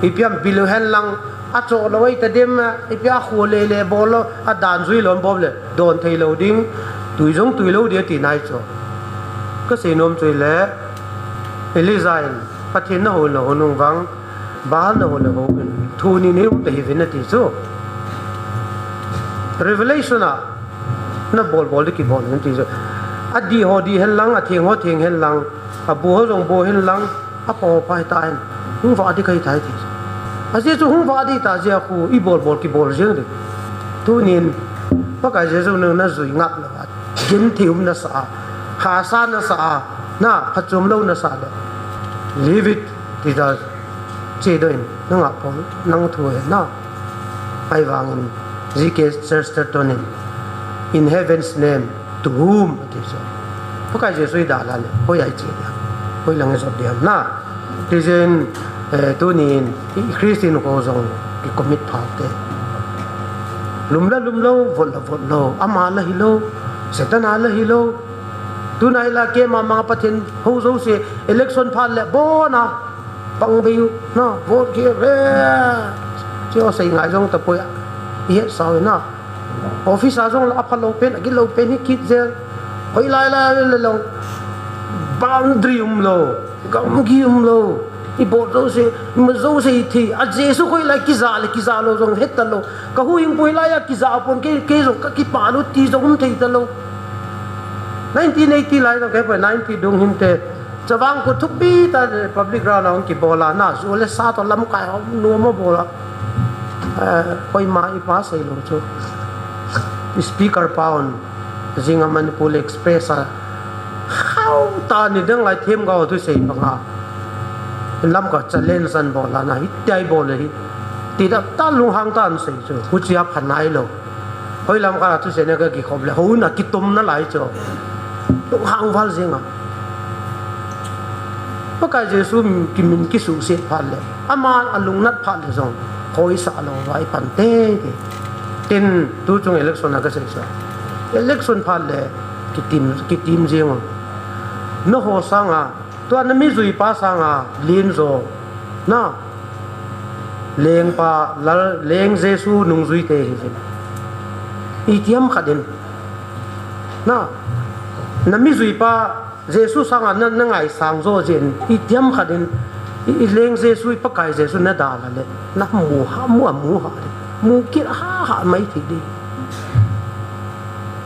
Ipi ham bil hen lang. A cho lou ai ta dem a, ipi a khu le le bol lou, a dan jui lou bol le, don thei lou ding, tui jong tui lou dia ti nai chu. Ka sei nom chu le, Elijah in, Pathen na hou le hou nung vang, Baal na hou le hou in, thu ni nei um ta hi vin ati chu. Revelation a, na bol bol di kibol in ti chu. A di ho di hen lang, a theng ho theng hen lang, a bu ho jong bu hen lang, A pao pai ta hen, hung vah di kai tai ti. A jeh chu hung vah di ta jeh a khu i bol bol kibol jeng di. Tunin, Pakai Jesu nang na jui ngap lou a, gin thei um na sa a, hahsa na sa a, na phachom lou na sa le. Leave it, ti ta che doh in, na ngap pon, nang thu he na. Ahivangin, G K Chesterton in, "In heaven's name, to whom?" ati chu. Pakai Jesu i dalha le, hoi a i che diam, hoi lang i jot diam na. Ti jeh in, eh, tunin, i Christian ho jong, i commit pha te. Lum la lum lou, vot la vot lou, ama la hi lou, Satan a la hi lou. Tunai la keima ma Pathen ho jouse, election phat le, bon a. Pang bei u, na, vote ki re. Chu sei ngai jong tapoi a. I het sao na. Office a jong la a phalou pen, a gilou pen hi kit jel. Hoi lai lai le long. Boundary um lou. Gamgi um lou. I bol jouse, i mu jouse i thi. A Jesu hoi lai kija le, kija lou jong het ta lou. Ka huhhingpu hilai a kija pon kei, kei jong ka kipa lou ti jong um thei ta lou. Nineteen eighty lai jong kei poi, ninety dung hin te. Chavang Kut thupi ta public ground a hung kibol a, na, ju le sa toh lamkai hom nuam a bol a. Eh, koima i pa sei lou chu. Speaker pa hon, jing a Manipur Express a, hao ta ni dang lai themgao thusei bang a. Lamkai challenge an bol a na, hitia i bol le hi. Ti da ta lunghang ta an sei chu, huchia pha nai lou. Hoi lam khat a thusei na ka kikhop le, hou na kitom na lai chu. Lunghang val jing a. Pakai Jesu kimin kisuhset phat le, ama a lungnat phat le jong, hoi sa lou va i pan te ti. Tin, tu chung election a ka sei chu. Election phat le, kitim, kitim jing a. Na ho sang a, tua na mi jui pa sang a, lin jo. Na, Lengpa, Lal, Leng Jesu nungjui te hi jin. Itiham khat in. Na, na mijui pa Jesu sanga na, na ngaisang jo jin. Itiham khat in. I, i Leng Jesu, i Pakai Jesu na dalha le. Na mu ha, mu a mu ha le. Mu kit ha ha mai thei di.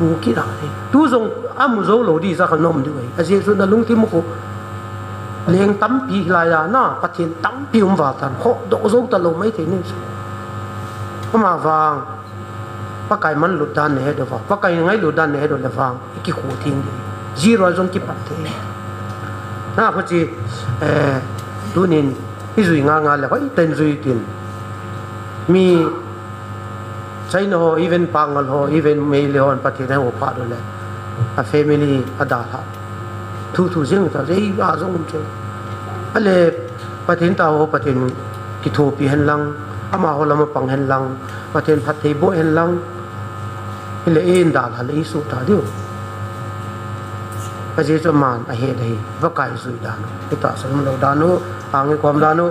Mu kit ha di. Tu jong amu jou lou di ja kha nom di wei. A Jesu na lungthim khu. Leng tampi lai a na, Pathen tampi um val tan. Khodoh jou talou mai thei ni. Ama vang. Pakai manlut dan na he doh vang. Pakai ngailut dan na he doh le vang. I kikhu theng di. Zero jong kipat thei. Na khu chi, eh, tunin, i jui nga nga le, hoi ten jui tin. Mi China ho, even Pangal ho, even Meitei hon Pathen a ho phat le. A family a dalha. Thu thu jing ta, jei a jong um che. Ale Pathen ta ho, Pathen kithopi hen lang, ama ho lama pang hen lang, Pathen phattheiboh hen lang. Hile ei dalha le i suh ta diu. A Jesu man a he dei, Pakai jui dan u. Kita sa um lou dan u, ang i kom dan u.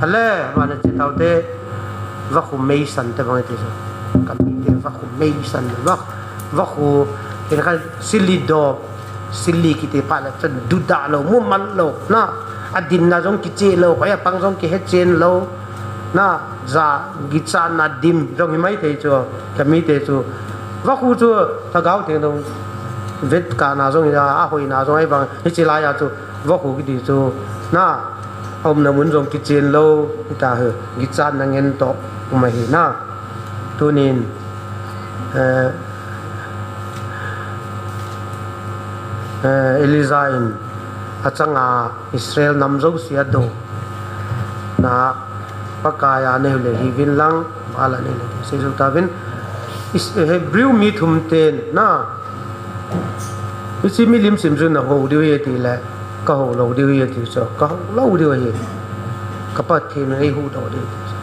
Ale, mana chi tau te, vakhu meisan te bang i ti sa. Ka mi te vakhu meisan, vak, vakhu, kina ka sili do, sili kiti pa le, chan duda lou, mu man lou, na, a din na jong kiche lou, ko ya pang jong kihe chen lou, na, ja, gicha na dim, jong hi mai thei chu, ka mi te chu, vakhu chu, ka gau te dong, vet ka na jong ya, a hoi na jong ai bang, hi chi la ya chu, vakhu kiti chu, na, a umna mun jong kichen lou, kita he, gicha na ngen to, um ahi na. Tunin, eh, eh, Elijah in achanga Israel nam jouse a do na Pakai a nei le hi vin lang, Baal a nei le hi sei jou ta vin. Is-, Hebrew mi thum ten na Hiche milim sim chu na ho diu ahi ti le, ka ho lou diu ahi ti chu, ka ho lou diu ahi. Ka Pathen in ei huhdoh ding ti chu.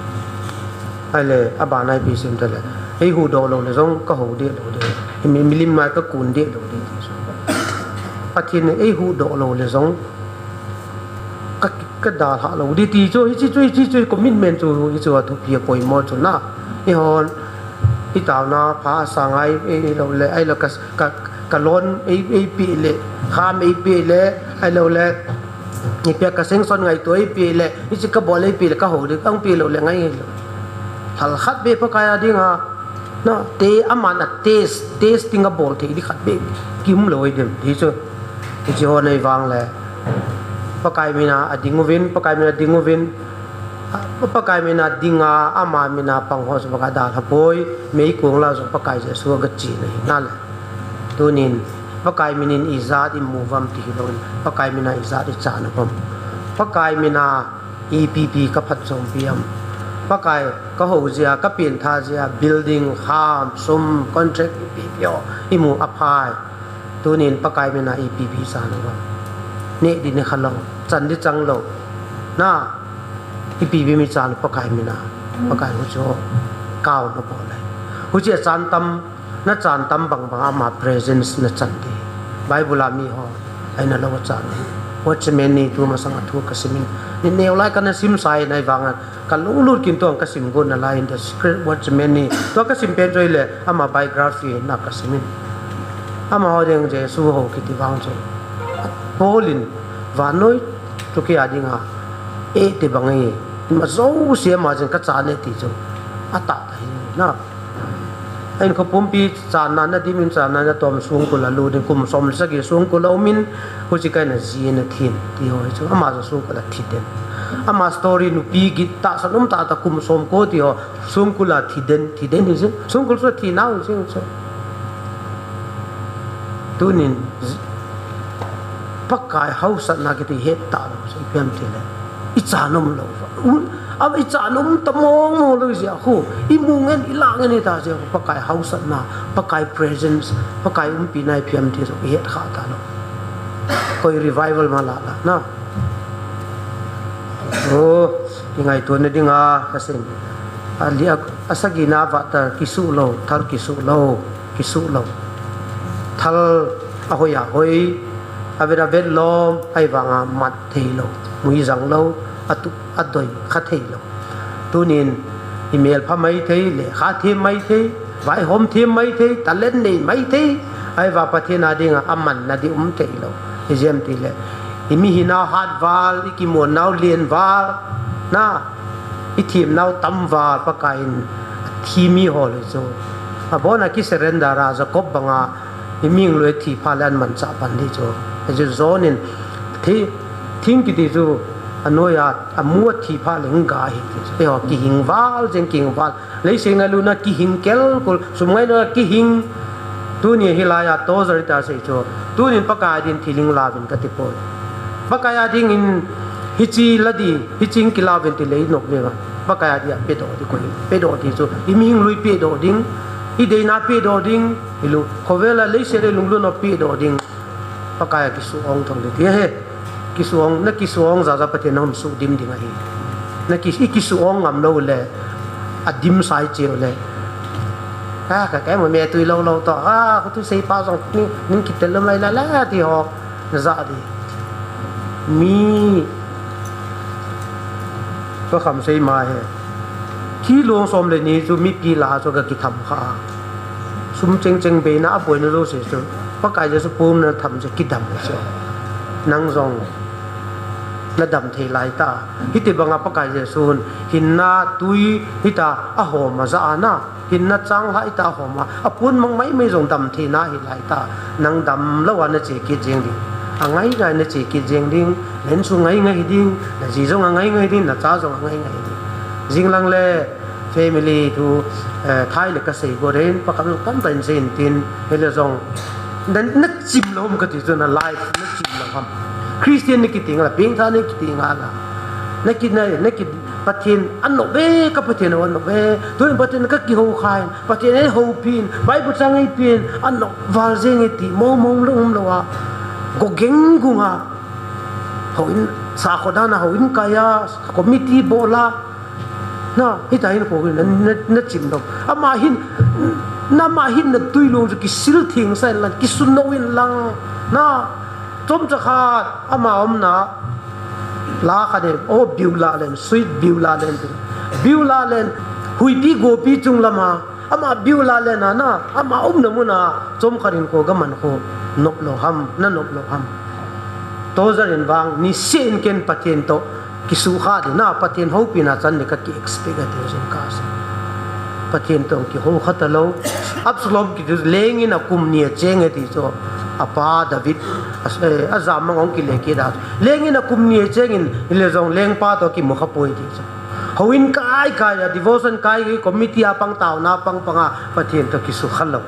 Ahile, abana ipi sim ta le, ei huhdoh lou le jong ka ho deh lou ding. Mi, milim nai ka kun deh lou ding ti chu. Pathen in ei huhdoh lou le jong ka, ka dalha lou ding ti chu, hiche chu, hiche chu, commitment chu, hichu a thupi a poimo chu na. Eihon, i taona pha a sang a i, i lou le, ahilou ka, ka, ka loan ei, ei peh le, kham ei peh le, ahilou le, ipi a ka sanction ngaito ei peh le, hiche ka bol ei peh le, ka ho ding, ka hung peh lou le ngai lou. Lhal khat beh Pakai a dinga, na, te, aman a test, testing a bol thei ding khat beh, kium lou ei dem, ti chu. Hiche ho nei vang le, Pakai mina a ding uvin, Pakai mina ding uvin, Pakai mina dinga, ama mina pang ho chu Pakai dalha poi, meikong la jong Pakai Jesu a gache na hi na le. Tunin, Pakai minin ijat i mu uvam ti hilou in, Pakai mina ijat i chan uvam. Pakai mina ipi ipi ka phatchompi am. Pakai ka ho jeh a, ka pentha jeh a, building, kham, sum, contract ipi ipi ho, i mu a phai. Tunin Pakai mina ipi ipi chan uvam. Neh ding ne kha lou, chan ding chang lou. Na, ipi ipi mi chan Pakai mina. Pakai huchu kauna bol le. Huche a chan tam, na chan tam bang bang ama presence na chan ding. Bible a mi ho, aina lou a chan. Watchman Nee tu masang a thu ka simin. Ni neo lai ka na sim sai nai vang a. Ka lunglut kin tuang ka sim gon na lai in The Secret Watchman Nee. Tua ka sim pen chu ahile ama biography na ka simin. Ama ho ding Jesu ho kiti vang chu. Paul in vannoi chu kei a dinga. E te bang e. Ma jouse ama jing ka chan e ti chu. A tah tah hi na. A inkhopumpi channa, na dimin channa, na tom songkul a lut in kum som le sagi songkul a umin, huchi kai na ji na thin, ti ho hi chu, ama jong songkul a thi den. Ama story nupi git tahsan um tah tah kum som ko ti ho, songkul a thi den, thi den hi chu, songkul chu thi nau hi chu. Tunin, Pakai hausatna kiti het talou, chu ipi ham ti le. I chan um lou. Um, a, i chan um ta mong mong lou jeh a khu. I mu ngen, i la ngen i ta jeh a khu. Pakai hausatna, Pakai presence, Pakai umpina ipi ham ti chu i het kha talou. Koi revival ma la la na. Oh, i ngaito na dinga, ka sim. A li a, a sagi na va ta kisuh lou, thal kisuh lou. Kisuh lou. Thal a hoi a hoi, a vet a vet lom, ahivanga mat thei lou, mui jang lou, a tup a doi kha thei lou. Tunin i mel pha maithei, lekha them maithei, vaihom them maithei, talent nei maithei, ahivang Pathen a dinga amanna ding um thei lou. Ijeh ham itile, i mihinau hat val, i kimuannau len val, na, i themnau tam val, Pakaiyin athi mi ho le chu. Abona ki surrender a Jacob banga, i mihing lui thi pha le amanchah pan ding chu. Achu John in thi, thing kiti chu, anoiya amu a thi pha le hung ga ahi ti chu. Eiho kihing val jeng, kihing val. Leiset a lutna kihing kelkol, sum ngaina kihing. Tuni hilaiya tozer ita sei chu. Tunin Pakai a din thil hing lauvin kati poi. Pakai a dingin hiche la ding, hiche hung kilauvin ti le i nop le va. Pakai a dia pedoh ding koi. Pedoh ti chu. I mihing lui pedoh ding. I deina pedoh ding. I lung, khovel a leiset a i lunglut u pedoh ding. Pakai a kisuh-ong thong ding ti ahi. Kisuh-ong, na kisuh-ong jeh a Pathen in nahung suhdim ding ahi. Na ki, i kisuh-ong ngam lou le, adim sai cheh le. A, ka kei mo me tui lou lou toh. A, ka thusei pa jong ni, ning kitel lou mai la la ti ho. Na ja ding. Mi Pakai in asei ma ahi. Thilong som le ni chu mipi lah a chu ka kitham kha. Sum cheng cheng beina a boina jouse chu. Pakai Jesu pumna tham chu kidam chu. Nang jong na dam thei lai ta. Hiti banga Pakai Jesun hinna tui hita ahom a ja a na. Hinna changlhah hita ahom a, apun mang mai mai jong dam theina ahi lai ta. Nang dam lou a na che kit jeng ding. Angai ngai na che kit jeng ding. Na insung ngai ngai ding. Na ji jong angai ngai ding. Na cha jong angai ngai ding. Jing lang le family thu, eh, thai le ka sei go den, pakhat tam ta in sei in tin, hile jong. Na, na chim lou ham kati chu na life na chim lou ham. Christian na kiti nga la, pengtha na kiti nga la. Na ki, na, na ki, Pathen anop e, ka Pathen anop e. Tuin Pathen ka kihou khan, Pathen eihou pin, Bible chang eipin, anop val jeng e ti, mo mo lou um lou a. Go geng gung a. Houin, sakho dan a, houin kai a, committee bol a. Na, hita hin kho hin, na, na, na chim lou. Ama hin, na ama hin na tui lung chu kisil theng sa in lang, kisun lou in lang. Na, chomcha khat, ama umna, la khat e, o, Beulah len, sweet Beulah len. Beulah len, huipi gopi chung lama, ama Beulah len a na, ama umna muna, chomkhat in kho, gaman kho, nop lou ham, na nop lou ham. Tozer in vang, niseh in ken Pathen toh, kisukha ding na, Pathen houpina chan ding ka ki expect a ding jing ka sa. Pathen toh kihou kha talou. Absalom kiti chu leng in a kum ni a cheng e ti chu. Apa David, a, eh, ajam mang ong kile kit a. Leng in a kum ni a cheng in, hile jong lengpa toh kimu kha poi ti chu. Houin kai kai a, devotion kai kai, committee a pang, taona pang pang a, Pathen toh kisukha lou.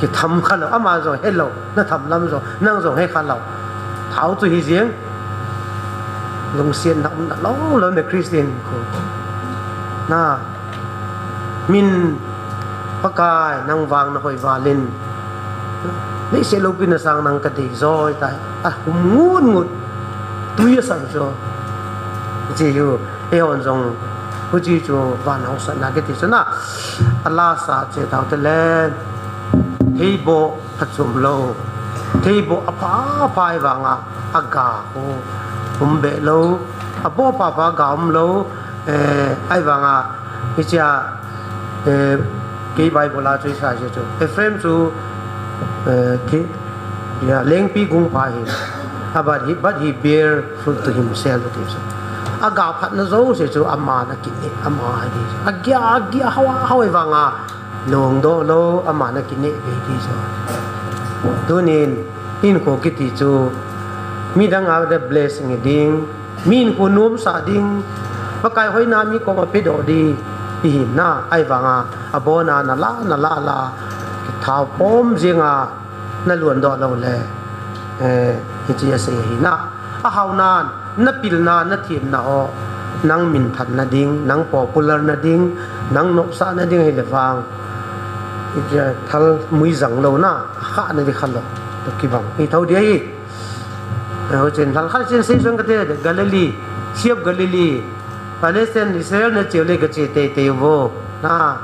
Kitham kha lou, ama jong he lou, na tham lam jong, nang jong he kha lou. Thao chu hi jeng. Lungsiatna umna lou lou na Christian khu. Na, min Pakai nang vang na hoi val in. Leiset loupina sang nang ka dei joi tai. A, hum ngut ngut. Tui a sang jo. Ji hu, eihon jong. Huchi chu van haosatna kiti chu na. A la sa che thao te le. Theiboh phachom lou. Theiboh apha apha ahivanga, aga khu um be lou. Aboh apha apha aga um lou. Eh, ahivanga, hichea, eh, kei Bible a chu i sa jeh chu. Ephraim chu, eh, thi, ya, lengpi gungpha ahi. Ah, but he, but he bear fruit to himself, ti chu. Aga phatna jouse chu ama na kineh, ama ahi chu. Agia, agia, hao, hao ahivanga. Lungdoh lou, ama na kineh be ti chu. Tunin, hinkho kiti chu, midang a the blessing ding, mi hinkho nomsah ding, Pakai hoina mi koma pedoh ding, ihi na, ahivanga, abona na la, na la la, kithao pom jeng a, na luandoh lou le, eh, hiche asei ahi na. Ahaonan, na pilna, na themna ho, nang minthanna ding, nang popular na ding, nang nopsahna ding hile vang. Hiche thal mui jang lou na, kha na di kha lou, toh kibang. Hi thou di ahi. Eh, huchen thal khat chen sei jong kate, Galilee, Sea of Galilee, Palestine, Israel na cheu le ka che tei tei vo. Na,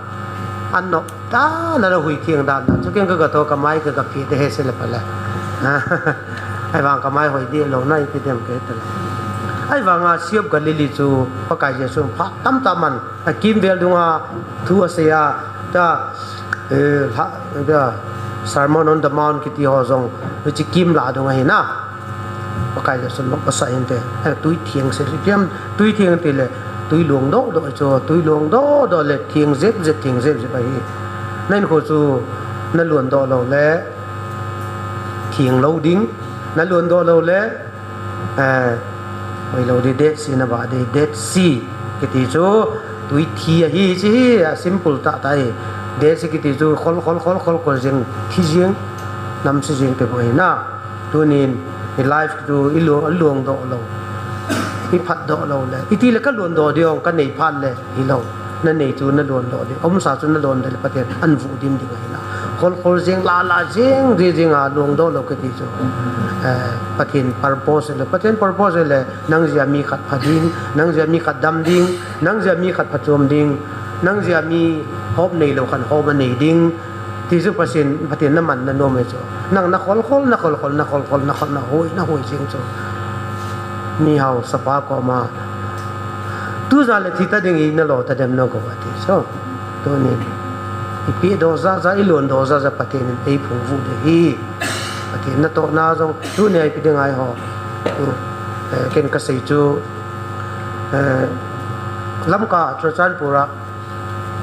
an nop ta, na la hui thiang dan na. Chu ken ka ga to ka mai ka ga phi de he se le pala. Ahivang ka mai hoi di lou na ipi dem ke ta la. Ahivanga Sea of Galilee chu Pakai Jesu phat tamtah man, akimvel dunga thu asei a, ta, eh, ha, ta, Sermon on the Mount kiti ho jong, hiche kimlah dunga hina. Pakai Jesu nopsah hinte, eh, tui theng se, tiam, tui theng tile, tui luang doh doh chu, tui luang doh doh le theng jep jep, theng jep jep ahi. Na hinkho chu na luang doh lou le, theng lou ding, na luang doh lou le, eh, hoi lou ding, Dead Sea na vah ding, Dead Sea kiti chu tui thi ahi, hiche hi a simple tah tah ahi. Dead Sea kiti chu khol, khol, khol, khol, khol jeng, thi jeng, namse jeng te bou ahi na. Tunin i life chu i luang, i luang doh lou, i phat doh lou le, itile ka luang doh ding, ka nei phat le hilou. Na nei chu na luang doh ding, umsa chu na luang doh le Pathen in avuh dim ding ahi na. Khol khol jeng, la la jeng, jeng jeng a luang doh lou kiti chu, eh, Pathen purpose le, Pathen purpose le, nang jeh a mi khat pha ding, nang jeh a mi khat dam ding, nang jeh a mi khat phachom ding, nang jeh a mi hop nei lou khat hop anei ding, ti chu Pathen, Pathen na man na nom e chu. Nang na khol khol, na khol khol, na khol khol, na khol, na hoi, na hoi jeng chu. Mihausa pa koma, tu jat le thi ta ding hi na lo ta dem na go ati chu. Tunin, i pehdoh jat jat, i luang doh jat jat Pathen in ei phungvuh ding ahi. Pathen natohna jong, tuni a ipi ding ahi ho. Tu, eh, ken ka sei chu, eh, Lamka Churachandpur a,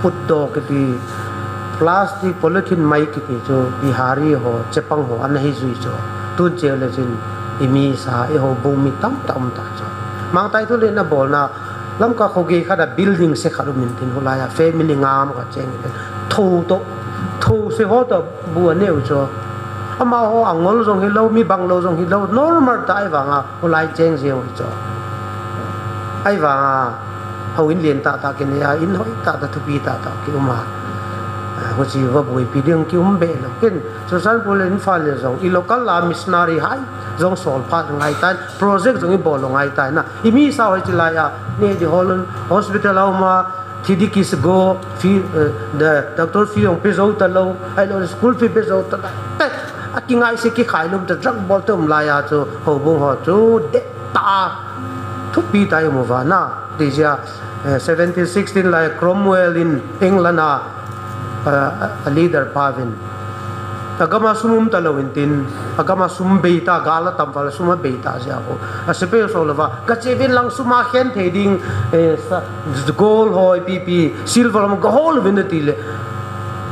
Putdoh kiti, plastic polythene mai kiti chu Bihari ho, chepang ho ana hi jui chu. Tun cheh le chun i mi sa, i houbung mi tamtah um ta chu. Mangtai thu le na bolna, Lamka khogei khat a building se khat um intin, hulai a family nga um khat cheng intin. Thou toh, thou se ho toh bu aneh u chu. Amaho angol jong hilou, mi bang lou jong hilou, normal tah ahivanga, hulai cheng jeng u hi chu. Ahivanga, houin lentah tah kinei a, in hoi tah tah, thupi tah tah kium a. Ah, huchi va boipi ding kium be lou. Ken, Churachandpur le Imphal le jong, i local a missionary hai jong sol phat ngai tan, project jong i bol lou ngai tan na. I mi sa hoi chi lai a, neh ding hol un, hospital a um a, thi ding kisa go, fee, eh, the doctor fee jong pe jou ta lou, ahilou le school fee pe jou ta lou. Te, a kingai se kikhai lum ta, drug bol te um lai a chu, houbung ho chu, det ta, thupi tah i um uva na. Ti jeh a, eh, seventeen sixteen lai Cromwell in England a, eh, a leader pa vin. Agam a sum um ta lou intin, agam a sum bei ta, gal a tam val a sum a bei ta jeh a ho. A sepai ho so lou va, ga che vin lang sum a khen thei ding, eh, sa, gold ho, ipi pi, silver ho, ga hol vin ati le.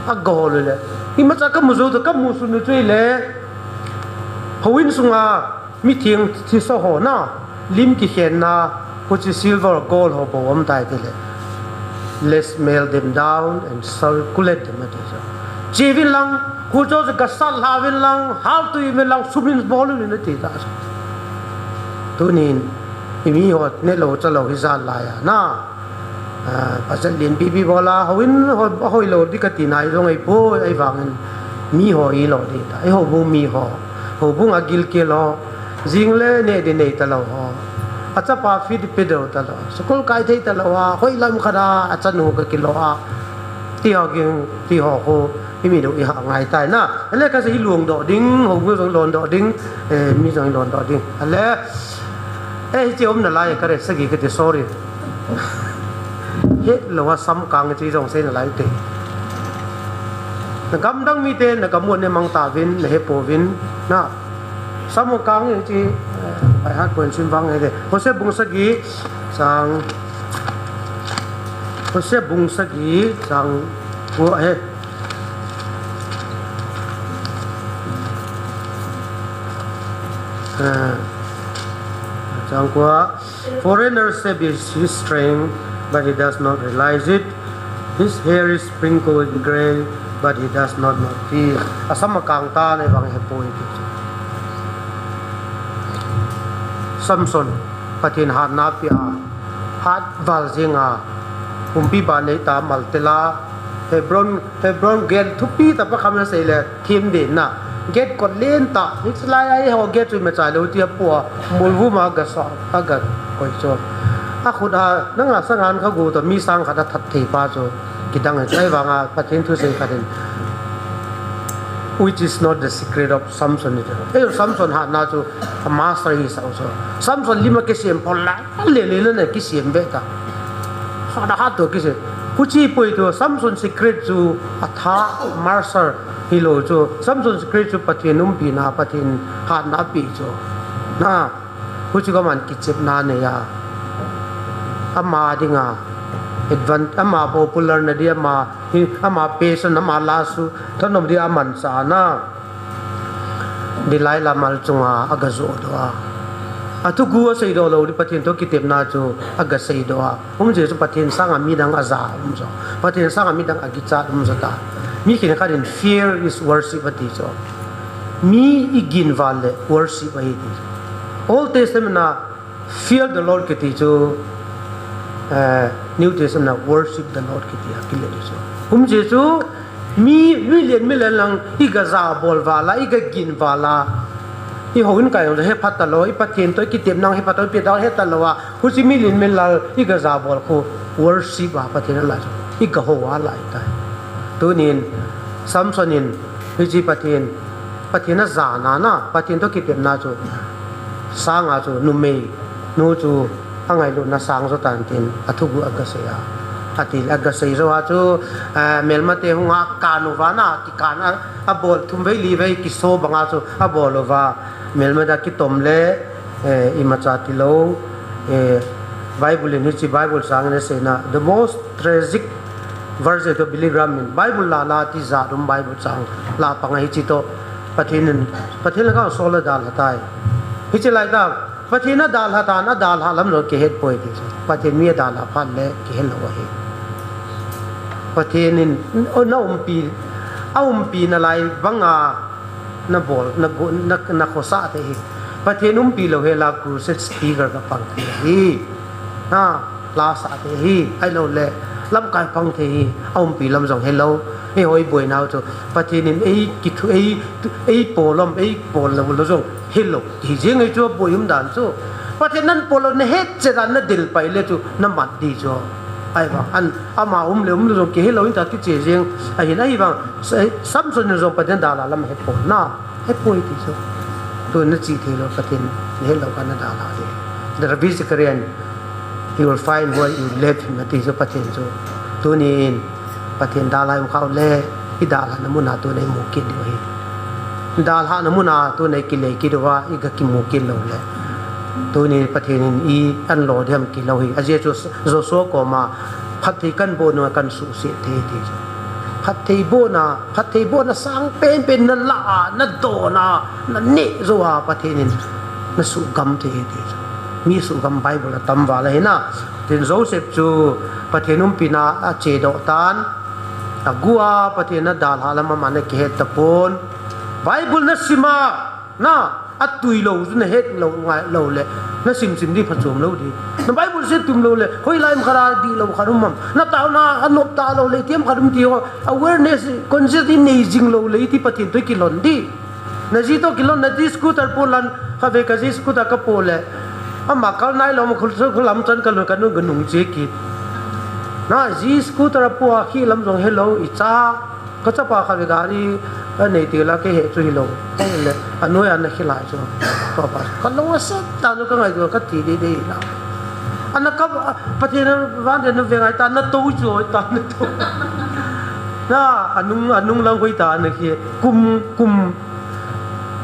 A ga hol le. Imacha ka mu jou ta, ka mu sun u chu le. Houin sunga, Mi theng thisa ho na, lim kikhenna, huchi silver gold ho bou um tai tile. Let's melt them down and circulate them ati chu. Che vin lang, khu chu chu ka sat lha vin lang, hal tui vin lang, sum in bol vin ati ta chu. Tunin, i mi ho ne lou cha lou hi jan lai a na. Ah, pasal lien pi pi bol a, houin ho, hoi lou ding kati nai jong ahi poi, ahivangin mi ho hi lou ding ta, i houbung mi ho, houbung a gilkel ho, jing le neh ding nei ta lou ho, a chapa fee ding pe deu ta lou, school kai thei ta lou a, hoi lam khat a, a chanu ka kilo a, ti ho ging, ti ho khu, i mi deu i ha ngai tai na, ale ka sei i luang doh ding, houbung jong luang doh ding, eh, mi jong luang doh ding, ale, eh, hiche um na lai, ka re sagi kati, sorry. He, lou a sam kang chi jong sei na lai te. Na gamdang mite, na gamu ne mang ta vin, na he po vin, na. Sam kang chi, eh, pai hat pon sim vang he de. Hosea bung sagi, chang, Hosea bung sagi, chang, ko he. Eh, chang ko. Foreigners say is his strength, but he does not realize it. His hair is sprinkled with gray, but he does not notice. Asam akang ta le bang he poi ti. Samson, Pathen hatna pia, hat val jinga, umpi ba nei ta mal tela, Hebron, Hebron gate thupi ta pa kham na sei le, thim de na. Gate kot len ta, Israel ai ho gate chu me chai lo ti a pua, mulvu ma ga sa, a ga koi chu. A khut a, nanga sangan kha gu to, mi sang khat a that thei pa chu. Kidang e, chai vanga, Pathen thu sei khat in. Which is not the secret of Samson. Ei, Samson hatna chu a master hi sa chu. Samson lim a kisem pol la, le le le ne kisem ve ta. Hat a hat to kisem. Huchi poi tu Samson secret chu a tha master hi lo chu. Samson secret chu Pathen umpina, Pathen hatna pi chu. Na, huchi ko man kichepna nei a. Ama dinga advan-, ama popular na di ama, hi, ama passion, ama lasu, thanom di aman sa na. Delilah mal chunga aga jo do a. A thugu a sei do lo di Pathen to kitepna chu aga sei do a. Um je chu Pathen sanga midang a ja um jo. Pathen sanga midang a kicha um jo ta. Mi khen khat in fear is worship ati jo. Mi i gin val le worship ahi ti. Old Testament na fear the Lord kiti chu, eh, New Testament na worship the Lord kiti a kile chu. Um je chu mi, mi lien mi lien lang i ga ja bol vala, i ga gin vala. I ho in kai he phat ta lo, i Pathen to i kitepna he phat to, i pe ta he ta lo a. Huchi mi lien mi lal i ga ja bol khu worship a Pathen a la chu. I ga ho a la i ta. Tunin Samson in hichi Pathen, Pathen a jana na, Pathen to kitepna chu. Sanga chu numei, nu chu a ngailutna sang jo tan tin a thugu a ga sei a. A ti le a ga sei jo a chu, eh, melmate hunga kan uva na, kikan a, a bol thum vei li vei kiso banga chu a bol uva. Melmate a kitom le, eh, imacha ti lo, eh, Bible in hichi Bible sang in a sei na, the most tragic verse to Billy Graham in Bible la la ti ja dum Bible sang la pang a hichi to Pathen in, Pathen la ka sol la dal hatai. Hichi lai ta, Pathen a dalha tan, a dalha lam lo kihet poi ti. Pathen mi a dalha phat le kihet lo ahi. Pathen in, o, na umpi, a umpi na lai banga na bol, na gu-, na, na khosa te hi. Pathen umpi lo he la crusade speaker ka pang te hi. Ha, la sa te hi. Ai lo le, lamkai pang te hi. A umpi lam jong he lo. Ei hoi boi nau chu. Pathen in ei kithu, ei, ei polom, ei pol lo lo jong. Hello, hi jeng ei chu a boi um dan chu. Pathen nan polo na het che dan na dil pai le chu na mat di chu. Ai vang, an ama um le um le jong kihello in ta kiche jeng. Ahin ai vang, Sa-, Samson in jong Pathen dalha lam he pol na, he poi ti chu. Tu na chi thei lo Pathen, na hello ka na dalha le. The Rabbi Zechariah, you will find where you left him, ati chu Pathen chu. Tunin, Pathen dalha um khau le, i dalhana muna tuna i mu kit diu ahi. Dalhana muna tuna i kilei kit uva, i ga kimu kit lou le. Tuni Pathen in i an lo diam kit lou hi. Ajeh chu Joshua koma, phatthei kan boh nunga kan suhset thei ti chu. Phatthei bohna, phatthei bohna sang penpen na la a, na don a, na neh jou a, Pathen in na suhgam thei ti chu. Mi suhgam Bible a tam val ahi na. Tin Joseph chu Pathen umpina a chedoh tan, a gu a Pathen a dalha lam a man a kihet tapon. Bible na sim a, na, a tui lou chu na het lou ngai lou le, na sim sim di phachom lou di. Na Bible sim tum lou le, hoilai ham khat a dihlou khat um ham. Na taona a nop talou le, itiham khat um ti ho, awareness, conscious di nei jing lou le, iti Pathen toh kilon di. Na ji toh kilon na ji scooter po lan, khatvei ka ji scooter ka po le. Ama kal nailou ma khul, khul lam chan ka lun ka nun ka nung che kit. Na ji scooter a po a khi lam jong helou i cha. Ka chapa khatvei gari a nei ti la kei he chu hilou. Ka le a noi a na khi lai chu. Ka pa ka long a set ta nu ka ngai chu ka ti dei dei la. Ana ka Pathen a van den ve ngai ta na to chu ta na to. Na anung, anung lang hoi ta na khi kum, kum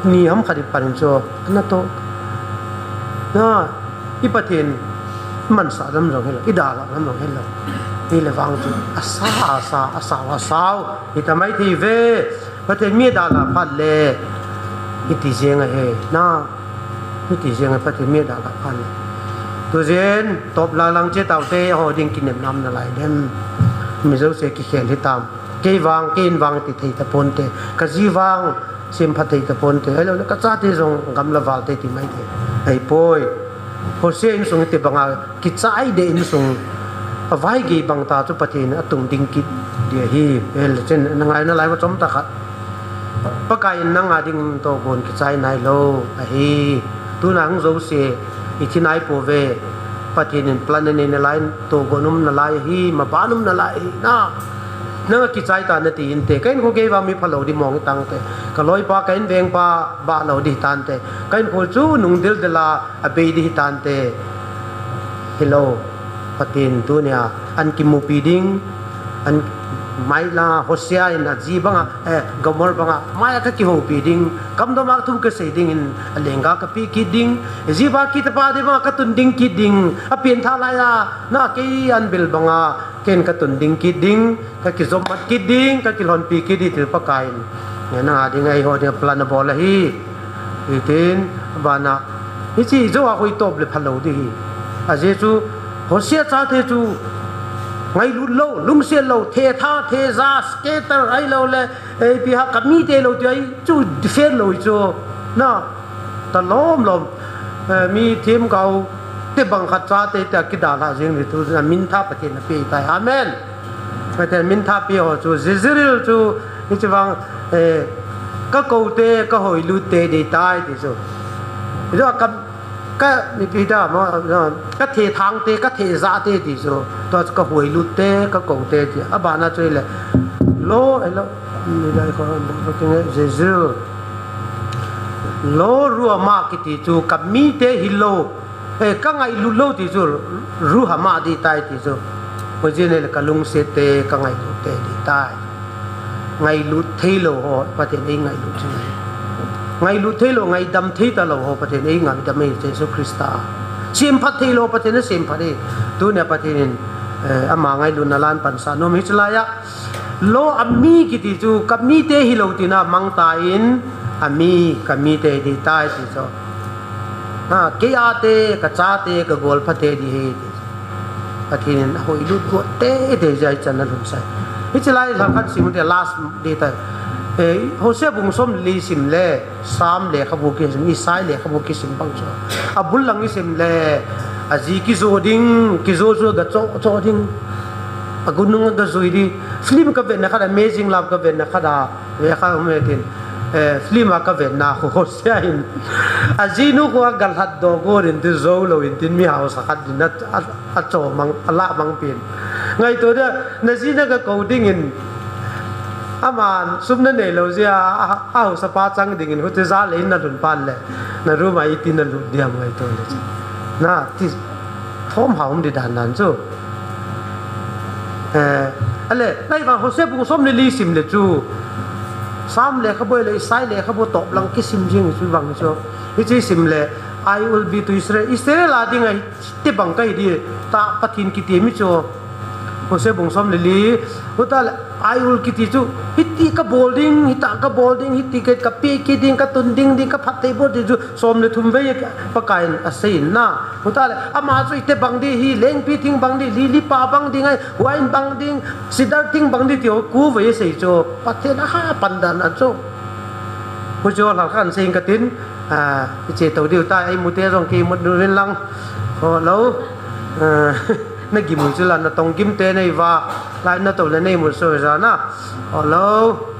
ni ham khat i pan chu na to. Na, i Pathen mansa lam jong helou, i dalha lam jong helou. Ni le vang chu, a sa, a sa, a sa, a sa, i ta mai thei ve. Pathen mi dalha phat le, i ti jeng ahi, na, i ti jeng a Pathen mi dalha phat le. Tu jen, top la lang che tau te, ho ding kinem nam na lai dem. Mi jouse kikhel hi tam. Kei vang, kei in vang ti thei ta ponte. Ka ji vang, sim pha thei ta ponte. Ahilou le ka chate jong gamla val te ti mai te. Ahi poi. Hosea insung te banga kichai de insung. A vai gei bang ta chu Pathen a tung ding kit dia hi. Ahile chen na ngai na lai va chom ta khat. Pakai in nang a ding togon kichai nailou. Ahi. Tuna hung jouse. I thi nai po ve. Pathen in plan a nei na lai togon um na lai hi. Ma ban um na lai hi. Na. Nanga kichai ta nati inte, ka hinkho kei vang mi phalou di mong hitante, ka loipa, ka invengpa, bah lou di hitante, ka hinkho chu nung dildel a, abei di hitante. Hilou, Pathen tunia, an kimupi ding, an mai la Hosea in aji banga, eh, Gomer banga, mai a ka kihoupi ding, kamdom a thu ka sei dingin, alenggah ka pe kit ding, ji ba kit pa di banga ka tun ding kit ding, apen tha lai a, na kei an bil banga, Ken ka tun ding kit ding, ka kijom mat kit ding, ka kilhonpi kit ding ti Pakai in. Nge na ding eiho ding plan abol ahi. Hitin, abana. Hiche jou a hoi top le phalou di hi. Ajeh chu, Hosea chate chu, ngailut lou, lungset lou, thetha, theja, scatter ahilou le, eh, ipi ham ka mite lou ti ahi chu, defend lou chu. Na, ta lom lom. Eh, mi themgao, tebang khat chate tia kidalha jing ni tu, na mintha Pathen in ape tai. Amen. Pathen mintha pe ho chu, Jezreel chu, hiche vang, eh, ka koute, ka hoilut te di tai ti chu. Hichu ka, ka, mi pi da, ma, ka thethang te, ka theja te ti chu. Tua chu ka hoilut te, ka koute ti. Abana chu le, lo, eh, lo, mi dai ko, Jezreel. Lo Ruhamah kiti chu, ka mite hilou. Eh, ka ngailut lou ti chu, Ruhamah di tai ti chu. Hoijeh in le ka lungset te, ka ngailut te di tai. Ngailut theilou ho, Pathen in ei ngailut chu. Ngailut theilou, ngaidam thei talou ho, Pathen in ei ngaidam e Jesu Christa. Semphat theilou, Pathen in semphat e. Tunia Pathen in, eh, ama ngailutna lan pansa nom hiche laiya. Lo ami kiti chu, ka mite hilou tina mangta in, ami, ka mite di tai ti chu. Ha, kei a te, ka chate, ka golpha te di hi ti. Pathen in ahoilut got te, te jai chan alhun sai. Hiche lai lhakhat sim te last di tai. Eh, Hosea bung som le li sim le, Sam lekhabu kisim, Isai lekhabu kisim bang chu. Abul lang isim le, aji kijo ding, kijo chu ga cho, cho ding. Agunung ga jui di. Film ka vetna khat, Amazing Love ka vetna khat a. Ve kha um e tin, eh, film a ka vetna khu Hosea in. Ajinu khu a galhat doh go rin tin jou lou in tin mi hausa khat din a, a, a cho mang, a la mang pin. Ngaito dia, na ji na ka kou dingin. Aman, sum na nei lou jia, a, a, a hausa pa chang dingin, huti ja le in na lhun pan le. Na room a iti na lut diam ngaito le. Na, ti, thom ha um di dan nan chu. Eh, ale, lai vang Hosea bung som le li sim le chu. Sam lekhabu le Isai lekhabu top lang kisim jing chu vang chu. Hiche sim le, I will be to Israel. Israel a dinga tebang kahi di ta Pathen kiti mi chu. Hosea bung som le li. Huta le, I will kiti chu. Hiti ka bol ding, hita ka bol ding, hiti ka, ka pe kit ding, ka tun ding ding, ka phatthei bol ding chu. Som le thum vei Pakai in asei in na. Huta le, ama chu itebang di hi, lengpi thing bang di, lili pa bang di ngai, wine bang ding, sidar thing bang di ti ho khu vei sei chu, Pathen aha pan dan a chu. Hu chu lhakhat sei ka tin, a, iche to diu ta, ei mute jong kei mut nu rin lang. Ho lo. A, na gim u chu la, na tong gim te nei va, lai na to le nei mut so ja na. Ho lo.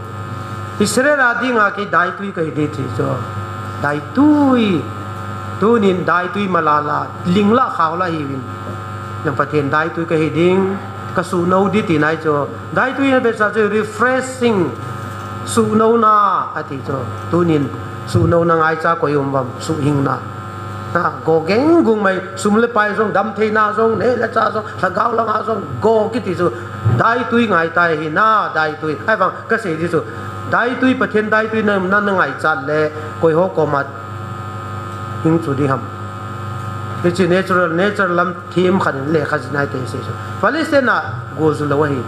Israel a dinga kei daitui kahi di ti chu. Daitui. Tunin daitui malala, ling la khao la hiuvin. Nang Pathen daitui kahi ding, ka suhnou di ti nai chu. Daitui na vesa chu refreshing. Suhnou na, ati chu. Tunin suhnou na ngaicha koi um vam, suhhing na. Na, go geng gung mai, sum le pai jong, damtheina jong, neh le chah jong, lhagao langa jong, go kiti chu, daitui ngai tai hi na, daitui. Ahivang, ka sei di chu, daitui, Pathen daitui na, na, na ngaichat le, koi ho koma hing chu ding ham. Hiche natural, nature lam them khat in lekha jih nai te sei chu. Palestine a go ju lou ahi.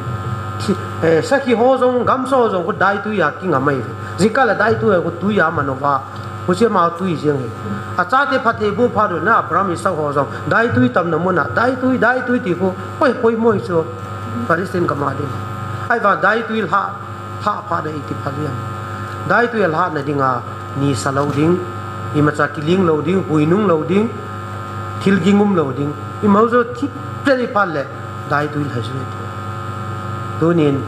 Thi, eh, sakhi ho jong, gamsa ho jong, khu daitui a kingam ahi. Jingkah le daitui a khu tui a man uva. Huche ma tui jeng hi. Achate phattheiboh phat u na Abraham Isaac ho jong. Daitui tamna mun a. Daitui, daitui ti khu. Poi, poimo hi chu. Palestine gam a ding. Ahivang daitui lha, lha phat na iti phat jeng. Daitui a lhahna dinga nisa lou ding. Imacha kiling lou ding, huinung lou ding. Thil ging um lou ding. Ima ho chu thip chet i phat le. Daitui lha ju. Tunin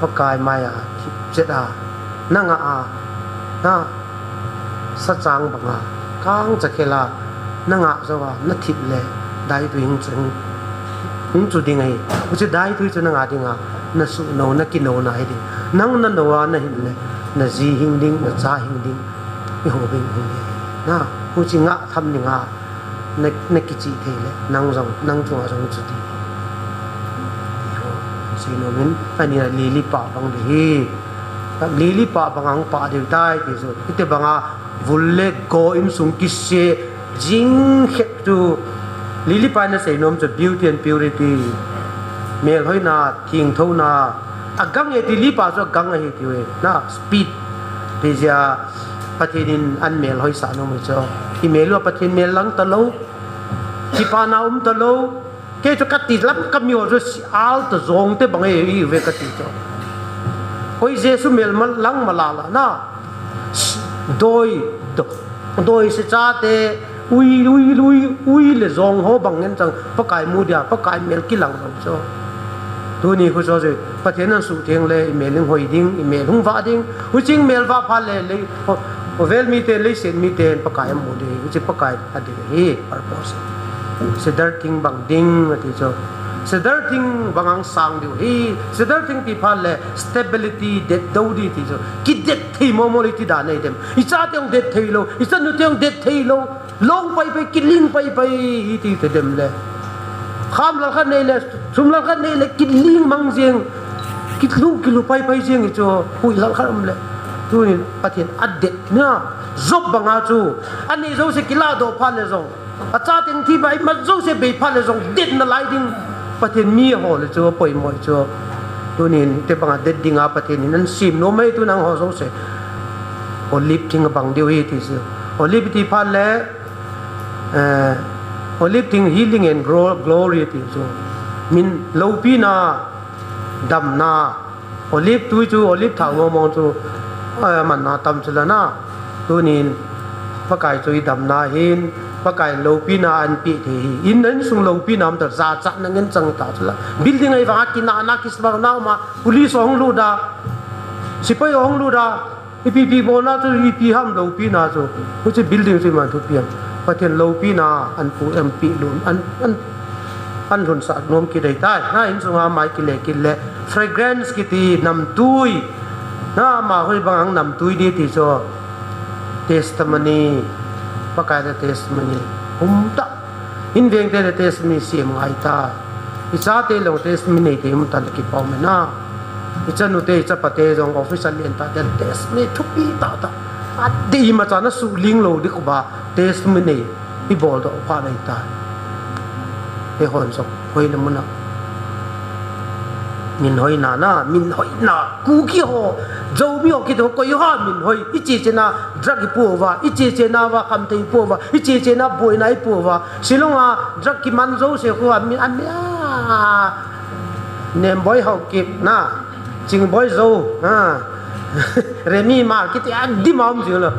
Pakai mai a thip chet a. Na ngah a. Na Sachang banga, kang chakhel a, na ngah jou a, na thip le, daitui hung chu, hung chu ding ahi. Huche daitui chu na ngah dinga, Na suhno, na kino na hi ding. Nang na no a na hin le, na ji hing ding, na cha hing ding. I ho bing hing ding. Na, huchi nga tham ni nga. Na, na kichi thei le, nang jong, nang chunga jong chu ti. Seinom in, ani a lily pah bang di hi. Lily pah bang ang pah diu tai ti chu. Ite banga vul le go insung kise jing khet chu. Lily pah na seinom chu beauty and purity. Melhoina, thingthona. Agang e ti lily pah chu agang ahi ti ve. Na speed. Ti jia Pathen in an melhoi sah nom chu. I mel u a Pathen mel lang ta lo. Kipana um ta lo. Kei chu kati lam kami ho chu si al ta jong te bang e i ve kati chu. Koi Jesu mel ma lang ma la la na. Doi, do-, doi se cha te, ui, ui, ui, ui le jong ho bang ngen chang, Pakai mu dia, Pakai mel kilang bang chu. Tuni khu chu chu, Pathen an suhtheng le, i mel hung hoi ding, i mel hung vah ding, huching mel vah phat le, le, ho, ho vel mite, leiset mite, Pakai amu ding, huchi Pakai a ding hi, purpose. Cedar thing bang ding, ati chu. Cedar thing bang ang sang diu hi, cedar thing ti phat le, stability, det do di ti chu. Kidet thei mo mo le ti dan nei dem. I cha te hung det thei lo, i chanu te hung det thei lo. Long pai pai, kiling pai pai, i ti te dem le. Kham lal khat nei le, sum lal khat nei le, kiling mang jeng. Kilu, kilu pai pai jeng i chu, hui lal khat um le. Tunin Pathen a det na, Job banga chu. Ani jo se kila do phat le jong. A cha teng thi bai, ma jo se bei phat le jong, det na lai ding. Pathen mi ho le chu, poimo chu. Tunin te banga det dinga Pathen in an sim nom mai tu nang ho jo se. Olive thing bang diu hi ti chu. Olive ti phat le, eh, olive thing healing and glo-, glory ti chu. Min lopi na, damna, olive tui chu, olive thao mong mong chu, eh, manna tam chu la na. Tunin, Pakai chu i damna hin, Pakai lopi na an pi the hi. In an sung lopi na am ta za cha na ngen chang ta chu la. Building ai vang a kina na kisbang na ma, police hong lu da, sipai hong lu da, Ipi pi bona chu, ipi ham lopi na chu. Huchi building chu iman thupi ham. Pathen lopi na an pu an pi lun, an, an, an lhun sah nom kidei tai. Na in sunga mai kile kile. Fragrance kiti namtui. Na ama hoi bang ang namtui di ti chu. Testimony. Pakai da testimony. Hum ta. In veng te le testimony siam ngai ta. I cha te long testimony nei te um tan ki pau me na. I chanu te, i chapa te jong office a lien ta te testimony thupi ta ta. A dei ma cha na su ling lo di ko ba testimony i bol do pha nei ta. E hon jong hoi le muna. Min hoi na na, min hoi na. Kuki ho, Zomi ho kiti ho koi ha min hoi. I che che na drug i pu va, i che che na va kam te i pu va, i che che na boi na i pu va. Shillong a drug kiman jo se khu a mi, a mi a. Nem boi hau kip na. Ching boi jo. Ha. Remi ma kiti a di ma um jing lo.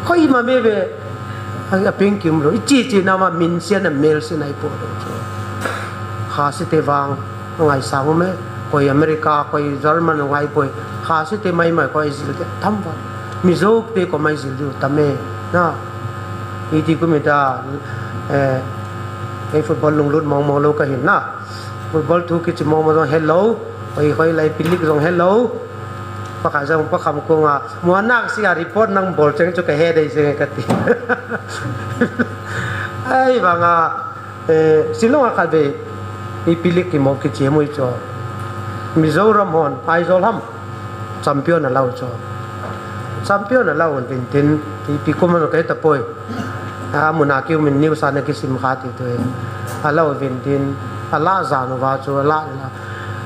Khoi ma me be. A, a ping kim lo. I chi chi na ma min sia na mel sia na i po lo. Kha si te vang. Ngai sang um e. Koi America, koi German ngai poi. Kha si te mai mai koi zil te tam va. Mizo te ko mai zil diu tam e. Na. Iti kumita, eh, ei football lunglut mong mong lo ka hin na. Football thu kichi mong mong jong hello. Hoi hoi lai pilik jong hello. Pakhat jong pakham ko nga. Mo nak si a report nang bol cheng chu ka he dei se ka ti. Ai banga, eh, Shillong a khat ve. I pilik ki mo kichi mo i cho. Mizoram hon, Aizawl ham. Champion a lau chu. Champion a lau un tin tin, ipi kum a kai ta poi. A, mun a kiu min news a na kisim kha ti tu e. A lau vin tin, a la jan uva chu, a la, la.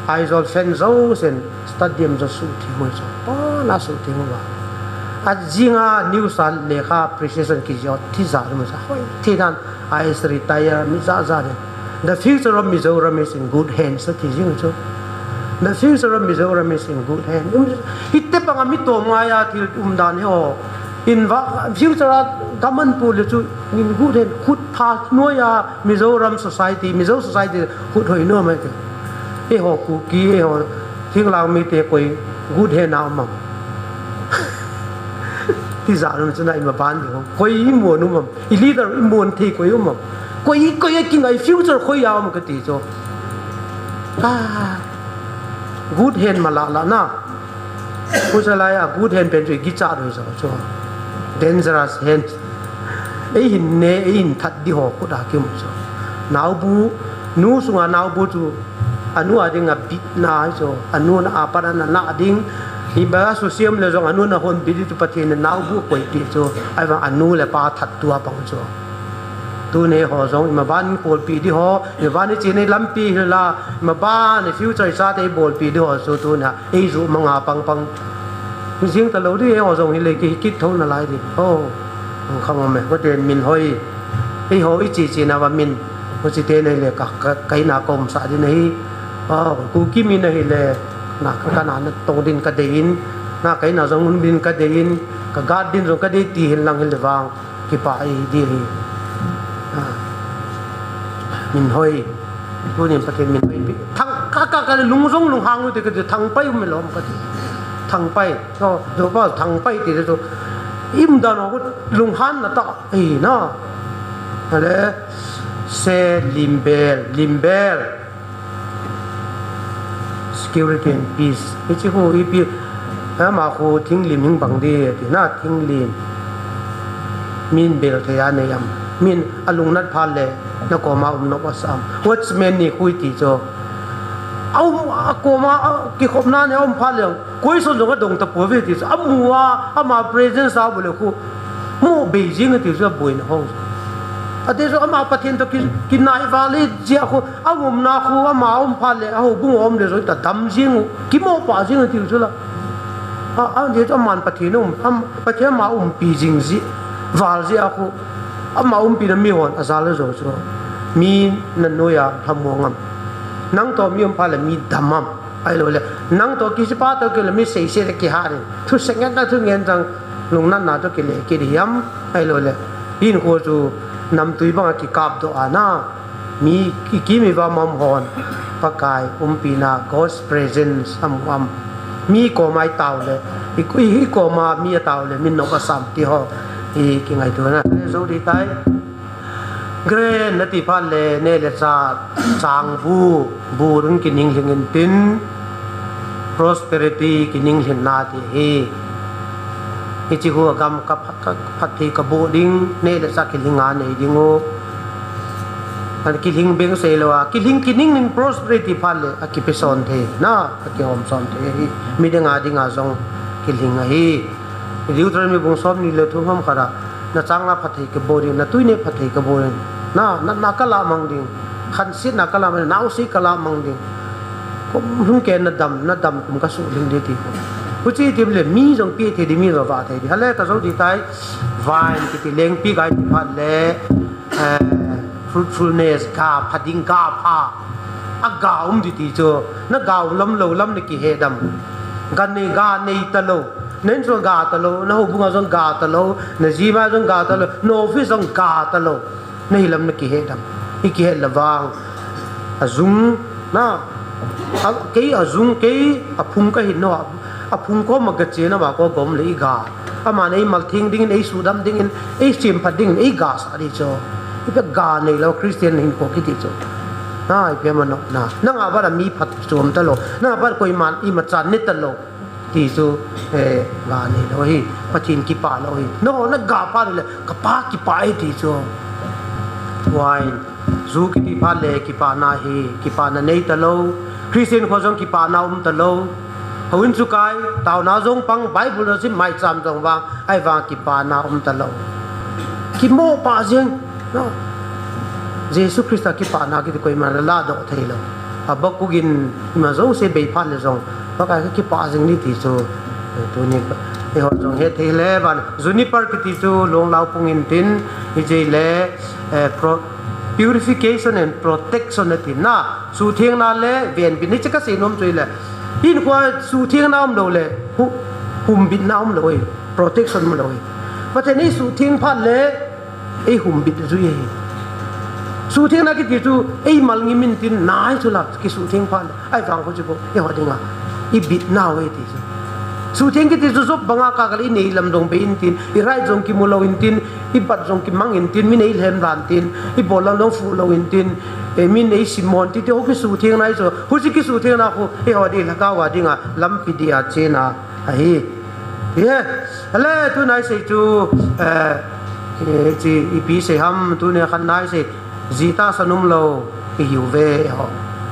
Aizawl fan jo sen, stadium jo su thi mo chu. Pa na su thi mo va. A jing a news a lekha appreciation ki jo thi ja mo sa. Hoi, thi dan, a is retire, mi ja ja de. The future of Mizoram is in good hands, ti jing chu. The future of Mizoram is in good hands. Um, hitte panga mi to ngai a thil um dan hi o. In va, future a gaman pu le chu in good hands. Khut pha noi a Mizoram society, Mizo society khut hoi no mai te. E ho Kuki, e ho Thinglang mi te koi good hands a um am. Ti ja lum chu na i ma ban di ho. Koi i mo nu mam. I leader i mon thei koi um am. Koi, koi a kingai future koi a um ka ti chu. Ah. Good hand mala la na. Kusa lai a good hand pen chu i kichat doi chu chu. Dangerous hand. Ei hin ne, ei hin that di ho kut a kimu chu. Naubu, nu sunga naubu chu, anu a ding a bit na chu. Anu na a pat a na na ding. I ba su siam le jong anu na hon bit di chu Pathen na naubu koi pi chu. Ai vang anu le pa that tua pang chu. Tuni ho jong ima ban kolpi di ho, ima ban i chin i lampi hi la, ima ban i future i chate i bolpi di ho chu tuna, ei ju manga pang pang. Jing ta lo di, ei ho jong hi le ki kit tho na lai di. Oh, ang kham me, ko te min hoi. Ei ho i chi chi na va min, ko chi te nei le ka, ka, kai na kom sa di nei. Oh, ku ki min nei le, na ka, ka na, na tong din ka dei in, na kai na jong un din ka dei in, ka guard din jong ka dei ti hin lang hi le vang. Kipa ei di hi. Ah. Min hoi. Tunin Pathen min hoi pi. Thang ka, ka, ka lung jong lung hang u te ka ti thang pai um lom ka ti. Thang pai. To, to pa thang pai ti to. Im da no lung han na ta. Ei na. Ale se limbel, limbel. Security and peace. Hichi khu ipi, ama khu thinglim hing bang di, ti na thinglim. Min bel thei a nei am. Min a lungnat phat le, na koma um nop a sam. Watchman ni khu i ti chu. A um, a koma, a kikhopna nei a um phat le, koi son jong a dong ta po ve ti chu. A mu a, ama presence a bu le khu. Mu Beijing ti chu a boina hong. A te chu ama Pathen to ki, kinai va le jia khu. A umna khu ama um phat le, a houbung um le jong ta dam jing u, kimo pa jing u ti u chu la. A, a, je chu aman Pathen um, am, Pathen ama umpi jing ji, val ji a khu, ama umpi na mi hon, a jal le jo chu. Mi na noi a, lhamuang am. Nang to mi um phat le mi dam am. Ai lo le. Nang to kisi pa to ki le mi sei sei le ki ha ni. Thu se ngen na thu ngen jang, lungnat na to ki le ki di am. Ai lo le. Hin khu chu, nam tui bang a ki kap do a na. Mi ki, ki mi va mam hon, Pakai umpina, God's presence am am. Mi koma i tau le, i, i, i koma mi a tau le, min nok a sam ti ho, i ki ngai tu na, le zo di tai. Grain na ti phat le, ne le cha, chang bu, bu run ki ning hling in tin, prosperity ki ning hling na ti hi. Hichi khu a gam ka phat, ka phat thei ka bu ding, ne le cha ki hling a nei ding u. An kilhing beng sei lo a, kilhing kining ning prosperity phat le, a kipe son thei, na, a kihom son thei hi, mi ding a ding a jong kilhing a hi. Deuteronomy bung som ni le thum ham khat a, na chang a phat thei ka bu ding, na tui ne phat thei ka bu ding, na, na, na ka la mang ding, khan sit na ka la mang, na u si ka la mang ding. Kum hung ke na dam, na dam kum ka su ding di ti ko. Huchi ti le, mi jong pi thei di, mi jong va thei di. Hale ka zo di tai, vine kiti lengpi gai ti phat le, eh, fruitfulness, ga pha ding, ga pha. A ga um di ti chu, na ga um lam lo lam na ki he dam. Ga nei, ga nei ta lo. Nen chu ga ta lo, na houbung a jong ga ta lo, na ji ma jong ga ta lo, na office jong ga ta lo. Na hi lam na ki he dam. I ki he la vang. A jung, na. A, kei a jung, kei a phung ka hin no. A phung ko ma ga che na ma ko gom le i ga. Ama nei mal thing ding in, ei su dam ding in, ei sim phat ding in, ei ga sa di cho. I ka ga nei lo Christian hin ko kiti cho. Na, i pe ma no, na. Na nga ba da mi phat chom ta lo. Na ba koi man i ma chan ne ta lo. Ti chu, eh, ga nei lo hi. Pathen kipa lo hi. No, na ga pa le, ka pa kipa hi ti chu. Wine. Ju kiti phat le kipana hi, kipana nei ta lo. Christian kho jong kipana um ta lo. Houin chu kai, taona jong pang, Bible jong sim, mai cham jong vang, ai vang kipana um ta lo. Kimo pa jing, no. Jesu Christa kipana kiti koima la do thei lo. Habakkuk in ima jong se bei phat le jong, Pakai ka kipa jing ni ti chu. Eh, tuni, eh, ho jong he thei le ban. Juniper kiti chu long lau pung in tin, i je le, eh, pro-, purification and protection na tin na. Suhthengna le venbitna, hiche kasei nom chu ahile, hinkhoa suhthengna umlou le, hu-, humbitna umlou ahi, protection umlou ahi. Pathen in eisuhtheng phat le, eihumbit jui ahi. Suhthengna kiti chu, eimal ngim in tin nai chu la, kisuhtheng phat le, ahivang kho chu ko, eiho dinga, ibitnau ahi ti chu. Suhtheng kiti chu Job banga kakal inei lam jong bei intin, i right jong kimu lou intin, i bat jong kimang intin, min eilhem dan tin, i bol lam jong fuh lou intin, eh, min eisimmo intin, ti ho kisuhthengna hi chu, huchi kisuhthengna khu, eiho ding lhagao a dinga lampi dia chena ahi. Ti he, ale tunai sei chu, eh, eh, chi ipi sei ham, tuni khan nai sei, ji tahsan um lou ihiuve ho.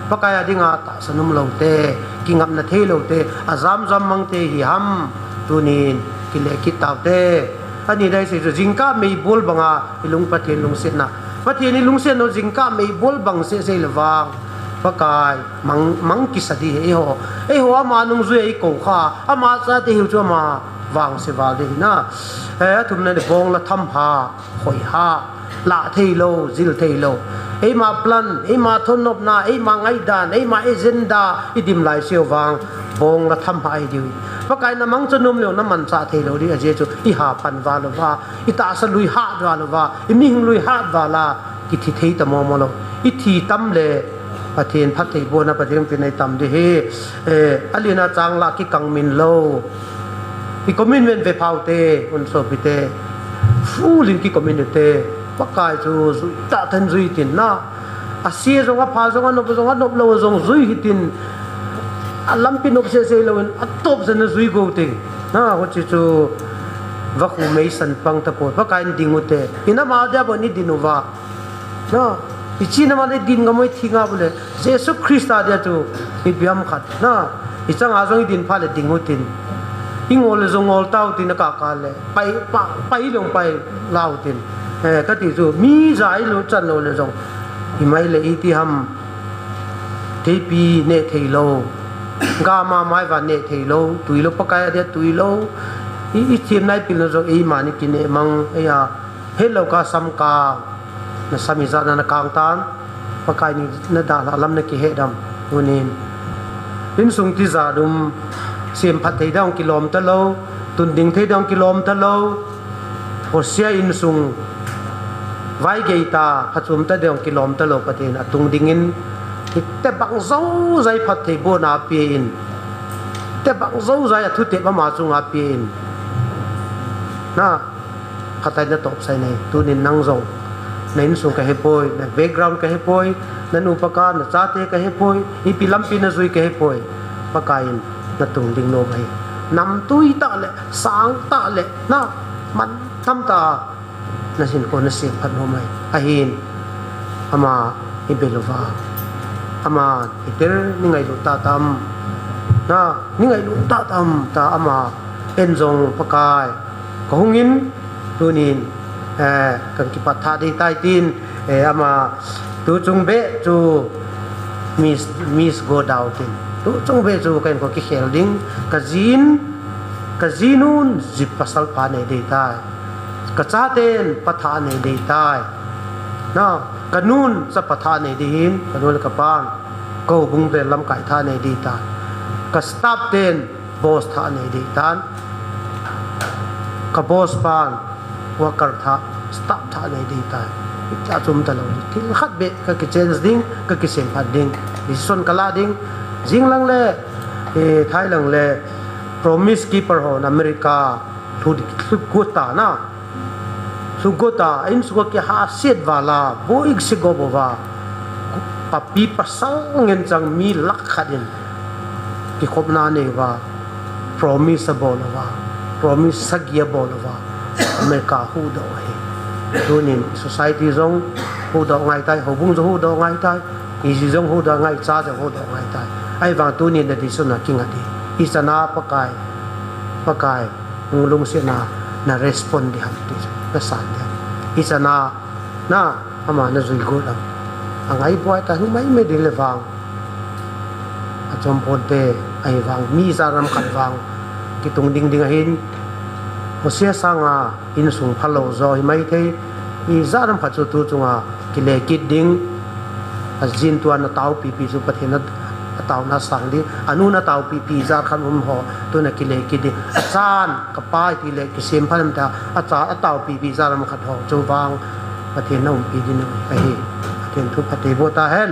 Pakai a dinga tahsan um lou te, kingapna thei lou te, ajam jam mang te hi ham, tunin kile kit tau te. Ani dai sei chu jingkah meibol banga i lung Pathen lungsetna. Pathen i lungsetna jingkah meibol bang seh sei le vang. Pakai mang, mang kisa di he eiho. Eiho ama nungjui a i kou kha, ama chate hiu chu ama vangse val di hina. Eh, athumna ni bong la tham ha. Hoi ha, lah thei lou, jil thei lou. Eima plan, eima thonnopna, eima ngaidan, eima agenda, i dim lai seh vang, bong la tham ha i diu. Pakai na mangcha nom leu na manchah thei lou di, ajeh chu i ha pan val uva, i tahsa lui hat val uva, i mihing lui hat val a, kithi thei ta momo lou. I thi tam le, Pathen phattheibohna, Pathen pina i tam di hi, eh, alina chang la kikang min lou. I commitment ve phau te, un sopi te. Full in ki commitment te. Pakai chu jui tah tah in jui tin na. Ase jong, apha jong, anop jong, anop lou jong jui hitin. Alampi nop seh seh lou in, atop jeh in jui go te. Na, huchi chu vakhu meisan pang tapoi. Pakai in ding u te. Ina ma dia bo ni din uva. Na, i china ma le din ngam u, i thi ngam u le. Jesu Christa dia chu, i biam khat. Na, i changa jong i din pha le ding u tin. I ngol le jong ngol tau tin, a ka ka le. Pai, pa, pai long pai lau tin. Eh, kati chu, mi ja i lo chan lou le jong. I mai le i ti ham. Theipi ne thei lou. Ga ma mai va ne thei lou. Tui lou Pakai a dia tui lou. I, i thim nai pil na jong eima ni kine mang. Ei a. Helou ka sam ka, na sam ijat na na kang tan, Pakai ni na dalha lam na kihe dam, tunin. Insung tijat um, semphat thei dang kilom talou, tunding thei dang kilom talou, Hosea insung, vaigei ta, phachom ta dang kilom talou, Pathen atung dingin, tebang jousea i phattheibohna apen, tebang jousea i athutep ama chunga apen. Na, Khatvei na topsah nei, tunin nang jong. Na insung ka hepoi, na background ka hepoi, na nu pa ka, na chate ka hepoi, ipi lampi na jui ka hepoi. Pakai in na tung ding nom ahi. Namtui tah le, sang tah le, na, mantam tah, na hinkho na semphat nom ahi. Ahin, ama i bel uva. Ama i tel ni ngailut tah tam. Na, ni ngailut tah tam, ta ama en jong Pakai. Ka hungin, tunin, eh, kan kipat tha ding tai tin, eh, ama, tu chung beh chu miss, miss go down tin. Tu chung beh chu kan ko kikhel ding, ka jin, ka jinun jipasal pa nei ding tai. Ka chaten pa tha nei ding tai. Na, ka nun chapa tha nei ding hin, ka nu le ka pan, ka houbung vel lamkai tha nei ding tai. Ka staff ten, boss tha nei ding tan. Ka boss pan worker tha, staff tha nei ding tai. Itia chom talou. Thil khat beh ka kichange ding, ka kisemphat ding. Decision ka la ding. Jing lang le, eh, thai lang le, Promise Keeper ho na America, lhu, lhu got ta na. Lhu got a, insung a kihahset val a, boig se go bo va. Papi pasal ngen chang mi lakh khat in kikhopna nei uva, promise abol uva, promise sagi abol uva, America huhdoh ahi. Tunin society jong huhdoh ngai tai, houbung jong huhdoh ngai tai, iji jong huhdoh ngai, cha jong huhdoh ngai tai. Ahivang tunin na decision a kinga di. Ichan a Pakai, Pakai. Hung lungsetna, na respond ding ham ti chu, na san ding ham. Ichan a, na, ama na jui got ham. Angai buai ta, hung mai mai ding le vang. Achom ponte, ahivang, mi ijat ham khat vang. Kitung ding ding ahin. Hosea sanga, insung phalou jo, hi mai thei. Ijat ham khat chu tu chunga, kile kit ding. Ajin tuan atao pipi chu Pathen a, ataona sang ding. Anun atao pipi ijat khat um ho, tun akile kit ding. Achan, ka pa ti le kisemphat um ta, acha, atao pipi ijat ham khat ho, chu vang Pathen na umpi ding ahi. Pathen thu phatthei boh ta hen.